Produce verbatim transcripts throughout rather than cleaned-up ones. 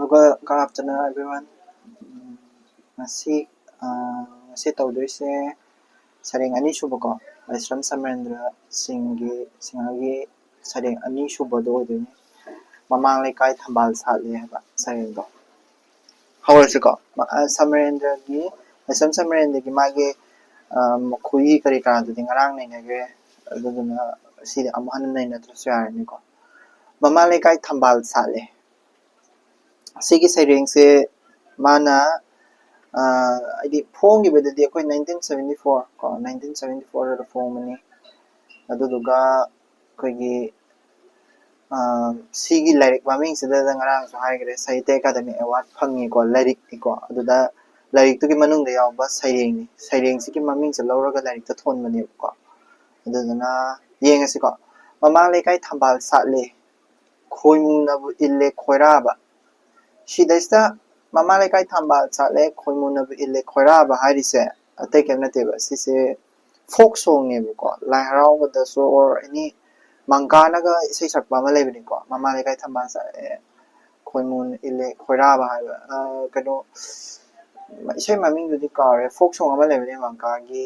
ꯑꯗꯨꯒ ꯀꯥꯞꯇꯅ everyone, ꯎꯝ, ꯉꯁꯤ, ꯑ, ꯉꯁꯤ ꯇꯧꯗꯣꯏꯁꯦ ꯁꯩꯔꯦꯡ ꯑꯅꯤꯁꯨꯕꯀꯣ, ꯂꯥꯏꯁ꯭ꯔꯝ ꯁꯃꯔꯦꯟꯗ꯭ꯔ ꯁꯤꯡꯒꯤ, ꯁꯤꯡꯍꯒꯤ ꯁꯩꯔꯦꯡ ꯑꯅꯤꯁꯨꯕꯗꯣ ꯑꯣꯏꯗꯣꯏꯅꯤ꯫ ꯃꯃꯥꯡ ꯂꯩꯀꯥꯏ ꯊꯝꯕꯥꯜ ꯁꯥꯠꯂꯦ ꯍꯥꯏꯕ ꯁꯩꯔꯦꯡꯗꯣ꯫ ꯍꯧꯔꯁꯤꯀꯣ꯫ ꯃ-, ꯑ, ꯁꯃꯔꯦꯟꯗ꯭ꯔꯒꯤ, ꯂꯥꯏꯁ꯭ꯔꯝ ꯁꯃꯔꯦꯟꯗ꯭ꯔꯒꯤ ꯃꯥꯒꯤ, ꯑ, ꯃꯈꯣꯏꯒꯤ ꯀꯔꯤ ꯀꯔꯥꯗꯨꯗꯤ ꯉꯔꯥꯡ ꯅꯩꯅꯈ꯭ꯔꯦ꯫ ꯑꯗꯨꯗꯨꯅ ꯁꯤꯗꯤ ꯑꯃꯨꯛ ꯍꯟꯅ ꯅꯩꯅꯗ꯭ꯔꯁꯨ ꯌꯥꯔꯅꯤꯀꯣ꯫ ꯃꯃꯥ ꯂꯩꯀꯥꯏ ꯊꯝꯕꯥꯜ ꯁꯥꯠꯂꯦ꯫ ꯁꯤꯒꯤ ꯁꯩꯔꯦꯡꯁꯦ ꯃꯥꯅ, ꯑ, ꯍꯥꯏꯗꯤ ꯐꯣꯡꯈꯤꯕꯗꯗꯤ ꯑꯩꯈꯣꯏ nineteen seventy four ꯀꯣ, nineteen seventy four ꯗ ꯐꯣꯡꯕꯅꯤ꯫ ꯑꯗꯨꯗꯨꯒ ꯑꯩꯈꯣꯏꯒꯤ, ꯑ, ꯁꯤꯒꯤ ꯂꯥꯏꯔꯤꯛ ꯃꯃꯤꯡꯁꯤꯗ ꯉꯔꯥꯡꯁꯨ ꯍꯥꯏꯈ꯭ꯔꯦ, ꯁꯥꯍꯤꯇ꯭ꯌ ꯑꯦꯀꯥꯗꯃꯤ ꯑꯦꯋꯥꯔꯗ ꯐꯪꯉꯤꯀꯣ, ꯂꯥꯏꯔꯤꯛꯅꯤꯀꯣ꯫ ꯑꯗꯨꯗ ꯂꯥꯏꯔꯤꯛꯇꯨꯒꯤ ꯃꯅꯨꯡꯗ ꯌꯥꯎꯕ ꯁꯩꯔꯦꯡꯅꯤ꯫ ꯁꯩꯔꯦꯡꯁꯤꯒꯤ ꯃꯃꯤꯡꯁꯦ ꯂꯧꯔꯒ ꯂꯥꯏꯔꯤꯛꯇ ꯊꯣꯟꯕꯅꯦꯕꯀꯣ꯫ ꯑꯗꯨꯗꯨꯅ ꯌꯦꯡꯉꯁꯤꯀꯣ꯫ ꯃꯃꯥ ꯂꯩꯀꯥꯏ ꯊꯝꯕꯥꯜ ꯁꯥꯠꯂꯦ, ꯈꯣꯏꯃꯨꯅꯕꯨ ꯏꯜꯂꯦ ꯈꯣꯏꯔꯥꯕ꯫ ꯁꯤꯗꯩꯁꯤꯗ ꯃꯃꯥ ꯂꯩꯀꯥꯏ ꯊꯝꯕꯥꯜ ꯁꯥꯠꯂꯦ, ꯈꯣꯏꯃꯨꯅꯕꯨ ꯏꯜꯂꯦ ꯈꯣꯏꯔꯥꯕ ꯍꯥꯏꯔꯤꯁꯦ ꯑꯇꯩ ꯀꯩꯝ ꯅꯠꯇꯦꯕ꯫ ꯁꯤꯁꯦ ꯐꯣꯛ ꯁꯣꯡꯅꯦꯕꯀꯣ꯫ ꯂꯥꯏ ꯍꯔꯥꯎꯕꯗꯁꯨ ꯑꯣꯔ ꯑꯦꯅꯤ ꯃꯪꯀꯥꯅꯒ ꯏꯁꯩ ꯁꯛꯄ ꯑꯃ ꯂꯩꯕꯅꯤꯀꯣ, ꯃꯃꯥ ꯂꯩꯀꯥꯏ ꯊꯝꯕꯥꯜ ꯁꯥꯠꯂꯦ, ꯈꯣꯏꯃꯨꯅ ꯏꯜꯂꯦ ꯈꯣꯏꯔꯥꯕ ꯍꯥꯏꯕ꯫ ꯑ, ꯀꯩꯅꯣ, ꯏꯁꯩ ꯃꯃꯤꯡꯗꯨꯗꯤ ꯀꯥꯎꯔꯦ, ꯐꯣꯛ ꯁꯣꯡ ꯑꯃ ꯂꯩꯕꯅꯦ ꯃꯪꯀꯥꯒꯤ꯫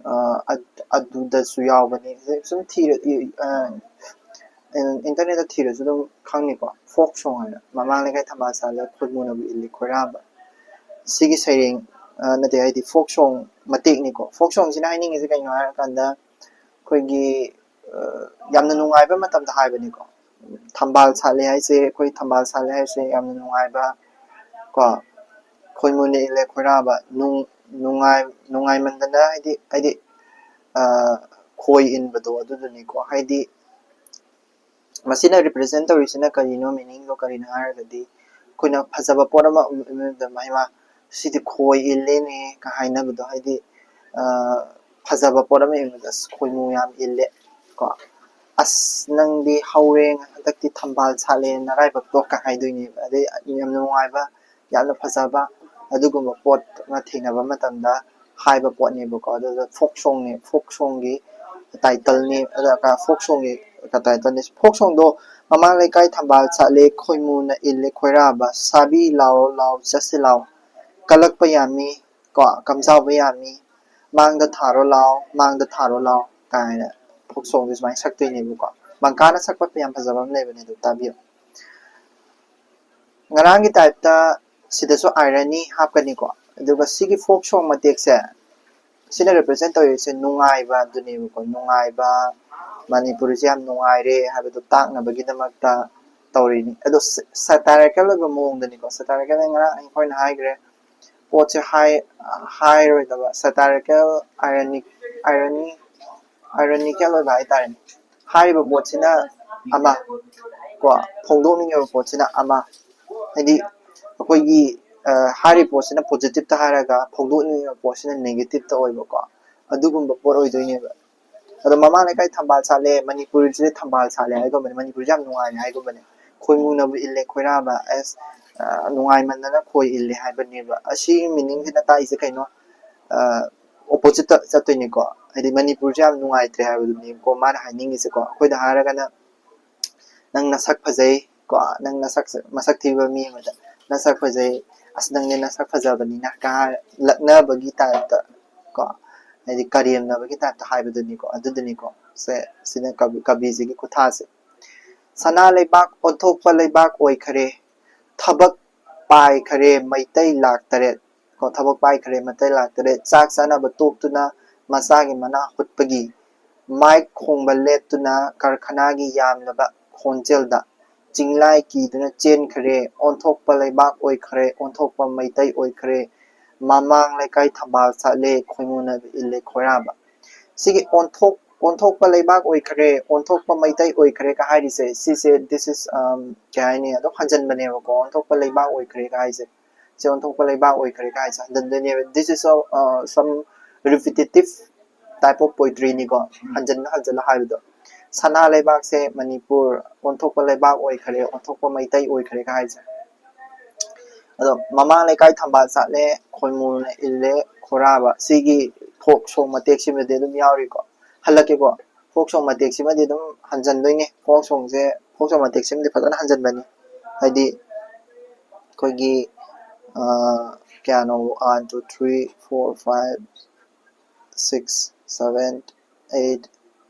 ꯑ, ꯑꯗ-, ꯑꯗꯨꯗꯁꯨ ꯌꯥꯎꯕꯅꯤ꯫ ꯁꯨꯝ ꯊꯤꯔ-, ꯏ-, ꯑ, ꯏꯟꯇꯔꯅꯦꯠꯇ ꯊꯤꯔꯁꯨ ꯑꯗꯨꯝ ꯈꯪꯅꯤꯀꯣ, ꯐꯣꯛ ꯁꯣꯡ ꯍꯥꯏꯅ꯫ ꯃꯃꯥ ꯂꯩꯀꯥꯏ ꯊꯝꯕꯥꯜ ꯁꯥꯠꯂꯦ, ꯈꯣꯏꯃꯨꯅꯕꯨ ꯏꯜꯂꯤ ꯈꯣꯏꯔꯥꯕ꯫ ꯁꯤꯒꯤ ꯁꯩꯔꯦꯡ, ꯑ, ꯅꯠꯇꯦ, ꯍꯥꯏꯗꯤ ꯐꯣꯛ ꯁꯣꯡ ꯃꯇꯦꯛꯅꯤꯀꯣ꯫ ꯐꯣꯛ ꯁꯣꯡꯁꯤꯅ ꯍꯥꯏꯅꯤꯡꯉꯤꯁꯦ ꯀꯩꯅꯣ ꯍꯥꯏꯔꯀꯥꯟꯗ, ꯑꯩꯈꯣꯏꯒꯤ, ꯑ, ꯌꯥꯝꯅ ꯅꯨꯡꯉꯥꯏꯕ ꯃꯇꯝꯗ ꯍꯥꯏꯕꯅꯤꯀꯣ꯫ ꯊꯝꯕꯥꯜ ꯁꯥꯠꯂꯦ ꯍꯥꯏꯁꯦ, ꯑꯩꯈꯣꯏ ꯊꯝꯕꯥꯜ ꯁꯥꯠꯂꯦ ꯍꯥꯏꯁꯦ ꯌꯥꯝꯅ ꯅꯨꯡꯉꯥꯏꯕ ꯀꯣ, ꯈꯣꯏꯃꯨꯅ ꯏꯜꯂꯦ ꯈꯣꯏꯔꯥꯕ, ꯅꯨꯡ-, ꯅꯨꯡꯉꯥꯏ-, ꯅꯨꯡꯉꯥꯏꯃꯟꯗꯅ, ꯍꯥꯏꯗꯤ, ꯍꯥꯏꯗꯤ, ꯑ, ꯈꯣꯏ ꯏꯟꯕꯗꯣ ꯑꯗꯨꯗꯨꯅꯤꯀꯣ꯫ ꯍꯥꯏꯗꯤ, ꯃꯁꯤꯅ represent ꯇꯧꯔꯤꯁꯤꯅ ꯀꯔꯤꯅꯣ, meaning ꯗꯣ ꯀꯔꯤꯅꯣ ꯍꯥꯏꯔꯒꯗꯤ, ꯑꯩꯈꯣꯏꯅ ꯐꯖꯕ ꯄꯣꯠ ꯑꯃ ꯎꯕ ꯃꯇꯝꯗ, "ꯍꯩꯃꯥ, ꯁꯤꯗꯤ ꯈꯣꯏ ꯏꯜꯂꯦꯅꯦ" ꯀ ꯍꯥꯏꯅꯕꯗꯣ, ꯍꯥꯏꯗꯤ, ꯑ, ꯐꯖꯕ ꯄꯣꯠ ꯑꯃ ꯌꯦꯡꯕꯗ, "ꯑꯁ, ꯈꯣꯏꯃꯨ ꯌꯥꯝ ꯏꯜꯂꯦ" ꯀꯣ, "ꯑꯁ, ꯅꯪꯗꯤ ꯍꯧꯔꯦ, ꯍꯟꯗꯛꯇꯤ ꯊꯝꯕꯥꯜ ꯁꯥꯠꯂꯦ ꯅꯔꯥꯏꯕꯛꯇꯣ" ꯀ ꯍꯥꯏꯗꯣꯏꯅꯦꯕ꯫ ꯑꯗꯩ ꯌꯥꯝ ꯅꯨꯡꯉꯥꯏꯕ, ꯌꯥꯝꯅ ꯐꯖꯕ ꯑꯗꯨꯒꯨꯝꯕ ꯄꯣꯠ ꯑꯃ ꯊꯦꯡꯅꯕ ꯃꯇꯝꯗ ꯍꯥꯏꯕ ꯄꯣꯠꯅꯦꯕꯀꯣ꯫ ꯑꯗꯨꯗ ꯐꯣꯛ ꯁꯣꯡꯅꯦ, ꯐꯣꯛ ꯁꯣꯡꯒꯤ ꯇꯥꯏꯇꯜꯅꯤ, ꯑꯗꯨꯒ ꯐꯣꯛ ꯁꯣꯡꯒꯤ ꯀꯇꯥꯏꯇꯅꯤ ꯐꯣꯛ ꯁꯣꯡꯗꯣ꯫ ꯃꯃꯥꯡ ꯂꯩꯀꯥꯏ ꯊꯝꯕꯥꯜ ꯁꯥꯠꯂꯦ, ꯈꯣꯏꯃꯨꯅ ꯏꯜꯂꯦ ꯈꯣꯏꯔꯥꯕ, ꯁꯥꯕꯤ ꯂꯥꯎ ꯂꯥꯎ ꯆꯠꯁꯤ ꯂꯥꯎ, ꯀꯜꯂꯛꯄ ꯌꯥꯝꯃꯤ ꯀꯣ, ꯀꯝꯖꯥꯎꯕ ꯌꯥꯝꯃꯤ, ꯃꯥꯡꯗ ꯊꯥꯔꯣ ꯂꯥꯎ, ꯃꯥꯡꯗ ꯊꯥꯔꯣ ꯂꯥꯎ ꯀꯥꯏꯅ ꯐꯣꯛ ꯁꯣꯡꯁꯦ ꯁꯨꯃꯥꯏꯅ ꯁꯛꯇꯣꯏꯅꯦꯕꯀꯣ꯫ ꯃꯪꯀꯥꯅ ꯁꯛꯄ ꯌꯥꯝ ꯐꯖꯕ ꯑꯃ ꯂꯩꯕꯅꯦ, ꯑꯗꯨ ꯇꯥꯕꯤꯌꯨ꯫ ꯉꯔꯥꯡꯒꯤ ꯇꯥꯏꯞꯇ ꯁꯤꯗꯁꯨ ꯏꯔꯅꯤ ꯍꯥꯞꯀꯅꯤꯀꯣ꯫ ꯑꯗꯨꯒ ꯁꯤꯒꯤ ꯐꯣꯛ ꯁꯣꯡ ꯃꯇꯦꯛꯁꯦ, ꯁꯤꯅ ꯔꯤꯄ꯭ꯔꯖꯦꯟ ꯇꯧꯔꯤꯁꯦ ꯅꯨꯡꯉꯥꯏꯕ ꯑꯗꯨꯅꯦꯕꯀꯣ꯫ ꯅꯨꯡꯉꯥꯏꯕ, ꯃꯅꯤꯄꯨꯔꯁꯦ ꯌꯥꯝ ꯅꯨꯡꯉꯥꯏꯔꯦ ꯍꯥꯏꯕꯗꯣ ꯇꯥꯛꯅꯕꯒꯤꯗꯃꯛꯇ ꯇꯧꯔꯤꯅꯤ꯫ ꯑꯗꯣ ꯁꯦꯇꯥꯏꯔꯤꯀꯦꯜ ꯑꯣꯏꯕ ꯃꯑꯣꯡꯗꯅꯤꯀꯣ꯫ ꯁꯦꯇꯥꯏꯔꯤꯀꯦꯜ ꯉꯔꯥꯡ ꯑꯩꯈꯣꯏꯅ ꯍꯥꯏꯈ꯭ꯔꯦ, ꯄꯣꯠꯁꯦ ꯍꯥꯏ ꯍꯥꯏꯔꯣꯏꯗꯕ, ꯁꯦꯇꯥꯏꯔꯤꯀꯦꯜ, ꯏꯔꯅꯤ, ꯏꯔꯅꯤ, ꯏꯔꯅꯤꯀꯦꯜ ꯑꯣꯏꯕ ꯍꯥꯏꯇꯥꯔꯦꯅꯦ꯫ ꯍꯥꯏꯔꯤꯕ ꯄꯣꯠꯁꯤꯅ ꯑꯃ ꯀꯣ, ꯐꯣꯡꯗꯣꯛꯅꯤꯡꯉꯤꯕ ꯄꯣꯠꯁꯤꯅ ꯑꯃ꯫ ꯍꯥꯏꯗꯤ ꯑꯩꯈꯣꯏꯒꯤ ꯍꯥꯏꯔꯤꯕ ꯄꯣꯠꯁꯤꯅ ꯄꯣꯖꯤꯇꯤꯞꯇ ꯍꯥꯏꯔꯒ ꯐꯣꯡꯗꯣꯛꯅꯤꯡꯉꯤꯕ ꯄꯣꯠꯁꯤꯅ ꯅꯦꯒꯦꯇꯤꯞꯇ ꯑꯣꯏꯕꯀꯣ, ꯑꯗꯨꯒꯨꯝꯕ ꯄꯣꯠ ꯑꯣꯏꯗꯣꯏꯅꯦꯕ꯫ ꯑꯗꯣ ꯃꯃꯥ ꯂꯩꯀꯥꯏ ꯊꯝꯕꯥꯜ ꯁꯥꯠꯂꯦ, ꯃꯅꯤꯄꯨꯔꯁꯤꯗ ꯊꯝꯕꯥꯜ ꯁꯥꯠꯂꯦ ꯍꯥꯏꯒꯨꯝꯕꯅꯦ, ꯃꯅꯤꯄꯨꯔꯁꯦ ꯌꯥꯝ ꯅꯨꯡꯉꯥꯏꯔꯦ ꯍꯥꯏꯒꯨꯝꯕꯅꯦ꯫ ꯈꯣꯏꯃꯨꯅꯕꯨ ꯏꯜꯂꯦ ꯈꯣꯏꯔꯥꯕ, ꯑꯁ, ꯅꯨꯡꯉꯥꯏꯃꯟꯗꯅ ꯈꯣꯏ ꯏꯜꯂꯦ ꯍꯥꯏꯕꯅꯦꯕ꯫ ꯑꯁꯤꯒꯤ ꯃꯤꯅꯤꯡꯁꯤꯅ ꯇꯥꯛꯏꯁꯦ ꯀꯩꯅꯣ? ꯑꯣꯄꯣꯖꯤꯠꯇ ꯆꯠꯇꯣꯏꯅꯤꯀꯣ꯫ ꯍꯥꯏꯗꯤ ꯃꯅꯤꯄꯨꯔꯁꯦ ꯌꯥꯝ ꯅꯨꯡꯉꯥꯏꯇ꯭ꯔꯦ ꯍꯥꯏꯕꯗꯨꯅꯦꯕꯀꯣ ꯃꯥꯅ ꯍꯥꯏꯅꯤꯡꯉꯤꯁꯦꯀꯣ꯫ ꯑꯩꯈꯣꯏꯗ ꯍꯥꯏꯔꯒꯅ, "ꯅꯪ ꯅꯁꯛ ꯐꯖꯩ" ꯀꯣ, ꯅꯪ ꯅꯁꯛ, ꯃꯁꯛ ꯊꯤꯕ ꯃꯤ ꯑꯃꯗ, "ꯅꯁꯛ ꯐꯖꯩ, ꯑꯁ, ꯅꯪꯗꯤ ꯅꯁꯛ ꯐꯖꯕꯅꯤꯅ" ꯀꯥꯏ ꯂꯛꯅꯕꯒꯤ ꯇꯥꯏꯞꯇ ꯀꯣ, ꯍꯥꯏꯗꯤ ꯀꯔꯦꯝꯅꯕꯒꯤ ꯇꯥꯏꯞꯇ ꯍꯥꯏꯕꯗꯨꯅꯤꯀꯣ꯫ ꯑꯗꯨꯗꯨꯅꯤꯀꯣ ꯁꯦ, ꯁꯤꯅ ꯀꯕꯤ, ꯀꯕꯤꯁꯤꯒꯤ ꯈꯨꯊꯥꯁꯦ꯫ "ꯁꯅꯥ ꯂꯩꯕꯥꯛ ꯑꯣꯟꯊꯣꯛꯄ ꯂꯩꯕꯥꯛ ꯑꯣꯏꯈꯔꯦ, ꯊꯕꯛ ꯄꯥꯏꯈꯔꯦ ꯃꯩꯇꯩ ꯂꯥꯛ ꯇꯔꯦꯠ" ꯀꯣ, "ꯊꯕꯛ ꯄꯥꯏꯈꯔꯦ ꯃꯩꯇꯩ ꯂꯥꯛ ꯇꯔꯦꯠ, ꯆꯥꯛ ꯆꯥꯅꯕ ꯇꯣꯛꯇꯨꯅ ꯃꯆꯥꯒꯤ ꯃꯅꯥ ꯍꯨꯠꯄꯒꯤ, ꯃꯥꯏꯛ ꯈꯣꯡꯕ ꯂꯦꯞꯇꯨꯅ ꯀꯔꯈꯅꯥꯒꯤ ꯌꯥꯝꯂꯕ ꯈꯣꯟꯖꯦꯜꯗ ꯆꯤꯡꯂꯥꯏ ꯀꯤꯗꯨꯅ ꯆꯦꯟꯈꯔꯦ, ꯑꯣꯟꯊꯣꯛꯄ ꯂꯩꯕꯥꯛ ꯑꯣꯏꯈꯔꯦ, ꯑꯣꯟꯊꯣꯛꯄ ꯃꯩꯇꯩ ꯑꯣꯏꯈꯔꯦ, ꯃꯃꯥꯡ ꯂꯩꯀꯥꯏ ꯊꯝꯕꯥꯜ ꯁꯥꯠꯂꯦ, ꯈꯣꯏꯃꯨꯅꯕ ꯏꯜꯂꯦ ꯈꯣꯏꯔꯥꯕ"꯫ ꯁꯤꯒꯤ ꯑꯣꯟꯊꯣꯛ, "ꯑꯣꯟꯊꯣꯛꯄ ꯂꯩꯕꯥꯛ ꯑꯣꯏꯈꯔꯦ, ꯑꯣꯟꯊꯣꯛꯄ ꯃꯩꯇꯩ ꯑꯣꯏꯈꯔꯦꯒ ꯍꯥꯏꯔꯤꯁꯦ, ꯁꯤꯁꯦ, this is, um, ꯀꯩ ꯍꯥꯏꯅꯤ, ꯑꯗꯨꯝ ꯍꯟꯖꯟꯕꯅꯦꯕꯀꯣ, "ꯑꯣꯟꯊꯣꯛꯄ ꯂꯩꯕꯥꯛ ꯑꯣꯏꯈꯔꯦꯒ" ꯍꯥꯏꯁꯦ꯫ ꯁꯦ, "ꯑꯣꯟꯊꯣꯛꯄ ꯂꯩꯕꯥꯛ ꯑꯣꯏꯈꯔꯦꯒ" ꯍꯥꯏꯁꯦ ꯍꯟꯖꯟꯗꯣꯏꯅꯦꯕ꯫ This is a, uh, some repetitive type of poetry ꯅꯤꯀꯣ, ꯍꯟꯖꯟꯅ ꯍꯟꯖꯟꯅ ꯍꯥꯏꯕꯗꯣ꯫ "ꯁꯅꯥ ꯂꯩꯕꯥꯛꯁꯦ ꯃꯅꯤꯄꯨꯔ, ꯑꯣꯟꯊꯣꯛꯄ ꯂꯩꯕꯥꯛ ꯑꯣꯏꯈꯔꯦ, ꯑꯣꯟꯊꯣꯛꯄ ꯃꯩꯇꯩ ꯑꯣꯏꯈꯔꯦꯒ" ꯍꯥꯏꯁꯦ꯫ ꯑꯗꯣ "ꯃꯃꯥꯡ ꯂꯩꯀꯥꯏ ꯊꯝꯕꯥꯜ ꯁꯥꯠꯂꯦ, ꯈꯣꯏꯃꯨꯅ ꯏꯜꯂꯦ ꯈꯣꯔꯥꯕ", ꯁꯤꯒꯤ ꯐꯣꯛ ꯁꯣꯡ ꯃꯇꯦꯛꯁꯤꯃꯗꯤ ꯑꯗꯨꯝ ꯌꯥꯎꯔꯤꯀꯣ꯫ ꯍꯜꯂꯛꯀꯦꯀꯣ꯫ ꯐꯣꯛ ꯁꯣꯡ ꯃꯇꯦꯛꯁꯤꯃꯗꯤ ꯑꯗꯨꯝ ꯍꯟꯖꯟꯗꯣꯏꯅꯦ꯫ ꯐꯣꯛ ꯁꯣꯡꯁꯦ, ꯐꯣꯛ ꯁꯣꯡ ꯃꯇꯦꯛꯁꯤꯃꯗꯤ ꯐꯖꯅ ꯍꯟꯖꯟꯕꯅꯤ꯫ ꯍꯥꯏꯗꯤ ꯑꯩꯈꯣꯏꯒꯤ, ꯑ, ꯀꯌꯥꯅꯣ, one, two, three, four, five, six, seven, eight,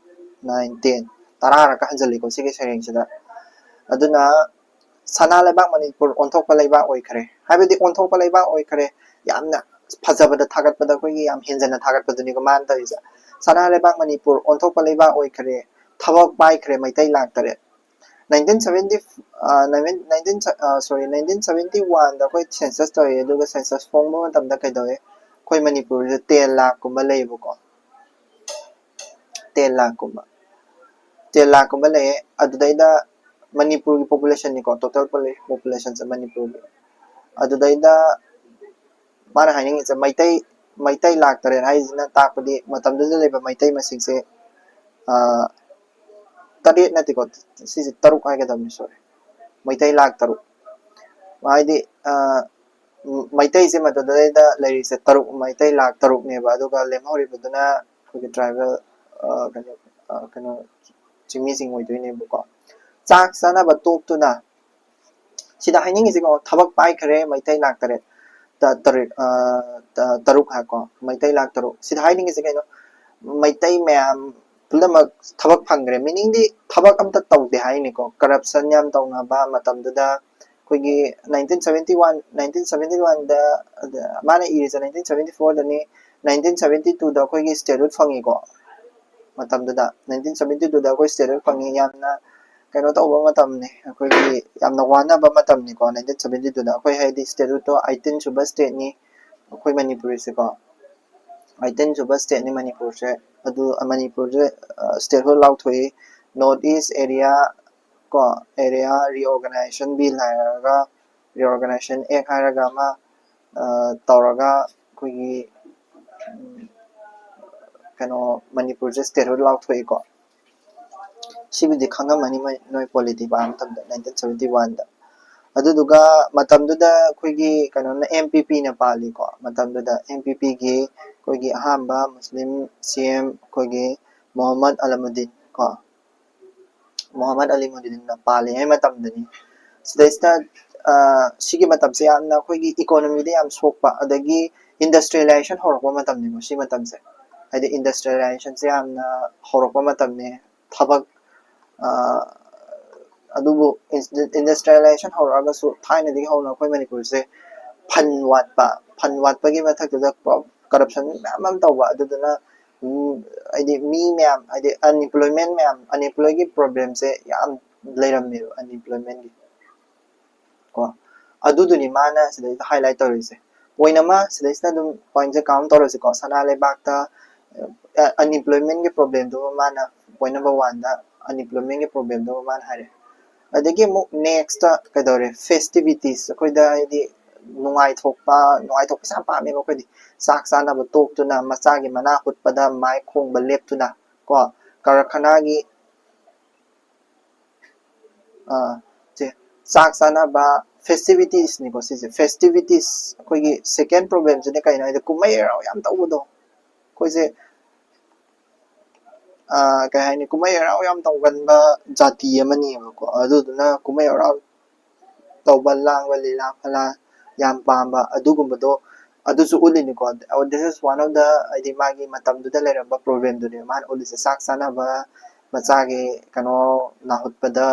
nine, ten, ꯇꯔꯥꯔꯛꯀ ꯍꯟꯖꯜꯂꯤꯀꯣ ꯁꯤꯒꯤ ꯁꯩꯔꯦꯡꯁꯤꯗ꯫ ꯑꯗꯨꯅ ꯁꯅꯥ ꯂꯩꯕꯥꯛ ꯃꯅꯤꯄꯨꯔ ꯑꯣꯟꯊꯣꯛꯄ ꯂꯩꯕꯥꯛ ꯑꯣꯏꯈ꯭ꯔꯦ꯫ ꯍꯥꯏꯕꯗꯤ ꯑꯣꯟꯊꯣꯛꯄ ꯂꯩꯕꯥꯛ ꯑꯣꯏꯈ꯭ꯔꯦ, ꯌꯥꯝꯅ ꯐꯖꯕꯗ ꯊꯥꯒꯠꯄꯗ, ꯑꯩꯈꯣꯏꯒꯤ ꯌꯥꯝ ꯍꯦꯟꯖꯟꯅ ꯊꯥꯒꯠꯄꯗꯨꯅꯤꯀꯣ ꯃꯥꯅ ꯇꯧꯔꯤꯁꯦ꯫ ꯁꯅꯥ ꯂꯩꯕꯥꯛ ꯃꯅꯤꯄꯨꯔ ꯑꯣꯟꯊꯣꯛꯄ ꯂꯩꯕꯥꯛ ꯑꯣꯏꯈ꯭ꯔꯦ, ꯊꯕꯛ ꯄꯥꯏꯈ꯭ꯔꯦ ꯃꯩꯇꯩ ꯂꯥꯛ ꯇꯔꯦꯠ꯫ Nineteen seventy, ꯑ, nineteen, nineteen, ꯑ, sorry, nineteen seventy one ꯗ ꯑꯩꯈꯣꯏ census ꯇꯧꯏ, ꯑꯗꯨꯒ census ꯐꯣꯡꯕ ꯃꯇꯝꯗ ꯀꯩꯗꯧꯏ? ꯑꯩꯈꯣꯏ ꯃꯅꯤꯄꯨꯔꯁꯦ ten ꯂꯥꯛꯀꯨꯝꯕ ꯂꯩꯌꯦꯕꯀꯣ꯫ ten ꯂꯥꯛꯀꯨꯝꯕ꯫ ten ꯂꯥꯛꯀꯨꯝꯕ ꯂꯩꯌꯦ꯫ ꯑꯗꯨꯗꯩꯗ ꯃꯅꯤꯄꯨꯔꯒꯤ population ꯅꯤꯀꯣ, total population ꯁꯦ ꯃꯅꯤꯄꯨꯔꯒꯤ꯫ ꯑꯗꯨꯗꯩꯗ ꯃꯥꯅ ꯍꯥꯏꯅꯤꯡꯉꯤꯁꯦ ꯃꯩꯇꯩ, ꯃꯩꯇꯩ ꯂꯥꯛ ꯇꯔꯦꯠ ꯍꯥꯏꯁꯤꯅ ꯇꯥꯛꯄꯗꯤ ꯃꯇꯝꯗꯨꯗ ꯂꯩꯕ ꯃꯩꯇꯩ ꯃꯁꯤꯡꯁꯦ, ꯑ, ꯇꯔꯦꯠ ꯅꯠꯇꯦꯀꯣ, ꯁꯤꯁꯦ ꯇꯔꯨꯛ ꯍꯥꯏꯒꯗꯕꯅꯤ, sorry꯫ ꯃꯩꯇꯩ ꯂꯥꯛ ꯇꯔꯨꯛ꯫ ꯍꯥꯏꯗꯤ, ꯑ, ꯎꯝ, ꯃꯩꯇꯩꯁꯦ ꯃꯗꯨꯗꯩꯗ ꯂꯩꯔꯤꯁꯦ ꯇꯔꯨꯛ, ꯃꯩꯇꯩ ꯂꯥꯛ ꯇꯔꯨꯛꯅꯦꯕ꯫ ꯑꯗꯨꯒ ꯂꯦꯝꯍꯧꯔꯤꯕꯗꯨꯅ ꯑꯩꯈꯣꯏꯒꯤ tribal, ꯑ, ꯀꯩꯅꯣ, ꯑ, ꯀꯩꯅꯣ, ꯆꯤꯡꯃꯤꯁꯤꯡ ꯑꯣꯏꯗꯣꯏꯅꯦꯕꯀꯣ꯫ ꯆꯥꯛ ꯆꯥꯅꯕ ꯇꯣꯛꯇꯨꯅ, ꯁꯤꯗ ꯍꯥꯏꯅꯤꯡꯉꯤꯁꯦꯀꯣ, ꯊꯕꯛ ꯄꯥꯏꯈ꯭ꯔꯦ ꯃꯩꯇꯩ ꯂꯥꯛ ꯇꯔꯦꯠ, ꯇ-, ꯇꯔꯦꯠ, ꯑ, ꯇ-, ꯇꯔꯨꯛ ꯍꯥꯏꯀꯣ, ꯃꯩꯇꯩ ꯂꯥꯛ ꯇꯔꯨꯛ꯫ ꯁꯤꯗ ꯍꯥꯏꯅꯤꯡꯉꯤꯁꯦ ꯀꯩꯅꯣ? ꯃꯩꯇꯩ ꯃꯌꯥꯝ ꯄꯨꯝꯅꯃꯛ ꯊꯕꯛ ꯐꯪꯈ꯭ꯔꯦ, meaning ꯗꯤ ꯊꯕꯛ ꯑꯝꯇ ꯇꯧꯗꯦ ꯍꯥꯏꯅꯤꯀꯣ꯫ Corruption ꯌꯥꯝ ꯇꯧꯅꯕ ꯃꯇꯝꯗꯨꯗ ꯑꯩꯈꯣꯏꯒꯤ nineteen seventy one, nineteen seventy one ꯗ, ꯑꯗ ꯃꯥꯅ ꯏꯔꯤꯁꯦ nineteen seventy four ꯗꯅꯤ꯫ Nineteen seventy two ꯗ ꯑꯩꯈꯣꯏꯒꯤ statehood ꯐꯪꯉꯤꯀꯣ꯫ ꯃꯇꯝꯗꯨꯗ nineteen seventy two ꯗ ꯑꯩꯈꯣꯏ statehood ꯐꯪꯉꯤ꯫ ꯌꯥꯝꯅ ꯀꯩꯅꯣ ꯇꯧꯕ ꯃꯇꯝꯅꯤ, ꯑꯩꯈꯣꯏꯒꯤ ꯌꯥꯝꯅ ꯋꯥꯅꯕ ꯃꯇꯝꯅꯤꯀꯣ nineteen seventy two ꯗ꯫ ꯑꯩꯈꯣꯏ ꯍꯥꯏꯗꯤ statehood ꯇꯣ eighteen ꯁꯨꯕ state ꯅꯤ ꯑꯩꯈꯣꯏ ꯃꯅꯤꯄꯨꯔꯁꯦꯀꯣ꯫ Eighteen ꯁꯨꯕ state ꯅꯤ ꯃꯅꯤꯄꯨꯔꯁꯦ꯫ ꯑꯗꯨ ꯃꯅꯤꯄꯨꯔꯁꯦ, ꯑ, statehood ꯂꯥꯎꯊꯣꯛꯏ꯫ North East area ꯀꯣ, area reorganization bill ꯍꯥꯏꯔꯒ, reorganization act ꯍꯥꯏꯔꯒ ꯑꯃ, ꯑ, ꯇꯧꯔꯒ ꯑꯩꯈꯣꯏꯒꯤ, ꯎꯝ, ꯀꯩꯅꯣ, ꯃꯅꯤꯄꯨꯔꯁꯦ statehood ꯂꯥꯎꯊꯣꯛꯏꯀꯣ꯫ ꯁꯤꯕꯨꯗꯤ ꯈꯪꯉꯝꯃꯅꯤ ꯃꯣꯏ, ꯅꯣꯏ polity ꯄꯥꯕ ꯃꯇꯝꯗ nineteen seventy one ꯗ꯫ ꯑꯗꯨꯗꯨꯒ ꯃꯇꯝꯗꯨꯗ ꯑꯩꯈꯣꯏꯒꯤ ꯀꯩꯅꯣꯅ, M P P ꯅ ꯄꯥꯜꯂꯤꯀꯣ꯫ ꯃꯇꯝꯗꯨꯗ M P P ꯒꯤ ꯑꯩꯈꯣꯏꯒꯤ ꯑꯍꯥꯟꯕ ꯃꯨꯁꯂꯤꯝ C M ꯑꯩꯈꯣꯏꯒꯤ ꯃꯣꯍꯝꯃꯗ ꯑꯂꯥꯃꯨꯗꯤꯟ ꯀꯣ, ꯃꯣꯍꯝꯃꯗ ꯑꯂꯥꯃꯨꯗꯤꯟꯅ ꯄꯥꯜꯂꯤꯉꯩ ꯃꯇꯝꯗꯅꯤ꯫ ꯁꯤꯗꯩꯁꯤꯗ ꯁꯤꯒꯤ ꯃꯇꯝꯁꯦ ꯌꯥꯝꯅ ꯑꯩꯈꯣꯏꯒꯤ ꯏꯀꯣꯅꯣꯃꯤꯗ ꯌꯥꯝ ꯁꯣꯛꯄ, ꯑꯗꯒꯤ ꯏꯟꯗꯁꯇ꯭ꯔꯤꯌꯦꯂꯥꯏꯖꯦꯁꯟ ꯍꯧꯔꯛꯄ ꯃꯇꯝꯅꯤꯀꯣ ꯁꯤ ꯃꯇꯝꯁꯦ꯫ ꯍꯥꯏꯗꯤ ꯏꯟꯗꯁꯇ꯭ꯔꯤꯌꯦꯂꯥꯏꯖꯦꯁꯟꯁꯦ ꯌꯥꯝꯅ ꯍꯧꯔꯛꯄ ꯃꯇꯝꯅꯤ꯫ ꯊꯕꯛ ꯑꯗꯨꯕꯨ ꯏꯟꯗꯁꯇ꯭ꯔꯤꯌꯦꯂꯥꯏꯖꯦꯁꯟ ꯍꯧꯔꯛꯑꯒꯁꯨ ꯊꯥꯏꯅꯗꯒꯤ ꯍꯧꯅ ꯑꯩꯈꯣꯏ ꯃꯅꯤꯄꯨꯔꯁꯦ ꯐꯟ ꯋꯥꯠꯄ, ꯐꯟ ꯋꯥꯠꯄꯒꯤ ꯃꯊꯛꯇꯨꯗ ꯀꯔꯞꯁꯟ ꯃꯌꯥꯝ ꯑꯃ ꯇꯧꯕ, ꯑꯗꯨꯗꯨꯅ ꯍꯥꯏꯗꯤ ꯃꯤ ꯃꯌꯥꯝ, ꯍꯥꯏꯗꯤ ꯑꯟꯏꯝꯄ꯭ꯂꯣꯏꯃꯦꯟ ꯃꯌꯥꯝ, ꯑꯟꯏꯝꯄ꯭ꯂꯣꯏꯒꯤ ꯄ꯭ꯔꯣꯕ꯭ꯂꯦꯝꯁꯦ ꯌꯥꯝ ꯂꯩꯔꯝꯃꯦꯕ, ꯑꯟꯏꯝꯄ꯭ꯂꯣꯏꯃꯦꯟꯒꯤ ꯀꯣ꯫ ꯑꯗꯨꯗꯨꯅꯤ ꯃꯥꯅ ꯁꯤꯗꯩꯗ ꯍꯥꯏꯂꯥꯏꯠ ꯇꯧꯔꯤꯁꯦ꯫ ꯄꯣꯏꯟ ꯑꯃ ꯁꯤꯗꯩꯁꯤꯗ ꯑꯗꯨꯝ ꯄꯣꯏꯟꯁꯦ ꯀꯥꯎꯟ ꯇꯧꯔꯁꯤꯀꯣ꯫ ꯁꯅꯥ ꯂꯩꯕꯥꯛꯇ ꯑꯟꯏꯝꯄ꯭ꯂꯣꯏꯃꯦꯟꯒꯤ ꯄ꯭ꯔꯣꯕ꯭ꯂꯦꯝꯗꯨꯃ ꯃꯥꯅ, ꯄꯣꯏꯟ ꯅꯝꯕꯔ ꯋꯥꯟꯗ ꯑꯟꯏꯝꯄ꯭ꯂꯣꯏꯃꯦꯟꯒꯤ ꯄ꯭ꯔꯣꯕ꯭ꯂꯦꯝꯗꯨꯃ ꯃꯥꯅ ꯍꯥꯏꯔꯦ꯫ ꯑꯗꯒꯤ ꯑꯃꯨꯛ ꯅꯦꯛꯁꯇ ꯀꯩꯗꯧꯔꯦ, ꯐꯦꯁꯇꯤꯚꯤꯇꯤꯁ, ꯑꯩꯈꯣꯏꯗ ꯍꯥꯏꯗꯤ ꯅꯨꯡꯉꯥꯏꯊꯣꯛꯄ, ꯅꯨꯡꯉꯥꯏꯊꯣꯛꯄꯁꯦ ꯌꯥꯝ ꯄꯥꯝꯃꯦꯕ ꯑꯩꯈꯣꯏꯗꯤ꯫ ꯆꯥꯛ ꯆꯥꯅꯕ ꯇꯣꯛꯇꯨꯅ, ꯃꯆꯥꯒꯤ ꯃꯅꯥ ꯍꯨꯠꯄꯗ ꯃꯥꯏ ꯈꯣꯡꯕ ꯂꯦꯞꯇꯨꯅ ꯀꯣ, ꯀꯔꯈꯅꯥꯒꯤ ꯆꯥꯛ ꯆꯥꯅꯕ, ꯐꯦꯁꯇꯤꯚꯤꯇꯤꯁꯅꯤꯀꯣ ꯁꯤꯁꯦ꯫ ꯐꯦꯁꯇꯤꯚꯤꯇꯤꯁ, ꯑꯩꯈꯣꯏꯒꯤ ꯁꯦꯀꯦꯟ ꯄ꯭ꯔꯣꯕ꯭ꯂꯦꯝꯁꯤꯅ ꯀꯩꯅꯣ ꯍꯥꯏꯗꯤ ꯀꯨꯝꯍꯩ ꯍꯔꯥꯎ ꯌꯥꯝ ꯇꯧꯕꯗꯣ꯫ ꯑꯩꯈꯣꯏꯁꯦ ꯀꯩ ꯍꯥꯏꯅꯤ, ꯀꯨꯝꯍꯩ ꯍꯔꯥꯎ ꯌꯥꯝ ꯇꯧꯒꯟꯕ ꯖꯥꯇꯤ ꯑꯃꯅꯦꯕꯀꯣ꯫ ꯑꯗꯨꯗꯨꯅ ꯀꯨꯝꯍꯩ ꯍꯔꯥꯎ ꯇꯧꯕ, ꯂꯥꯡꯕ, ꯂꯤꯂꯥ ꯐꯂꯥ ꯌꯥꯝ ꯄꯥꯝꯕ ꯑꯗꯨꯒꯨꯝꯕꯗꯣ ꯑꯗꯨꯁꯨ ꯎꯠꯂꯤꯅꯤꯀꯣ꯫ This is one of the, ꯍꯥꯏꯗꯤ ꯃꯥꯒꯤ ꯃꯇꯝꯗꯨꯗ ꯂꯩꯔꯝꯕ ꯄ꯭ꯔꯣꯕ꯭ꯂꯦꯝꯗꯨꯅꯦ ꯃꯥꯅ ꯎꯠꯂꯤꯁꯦ꯫ ꯆꯥꯛ ꯆꯥꯅꯕ, ꯃꯆꯥꯒꯤ ꯀꯩꯅꯣ ꯅꯥꯍꯨꯠꯄꯗ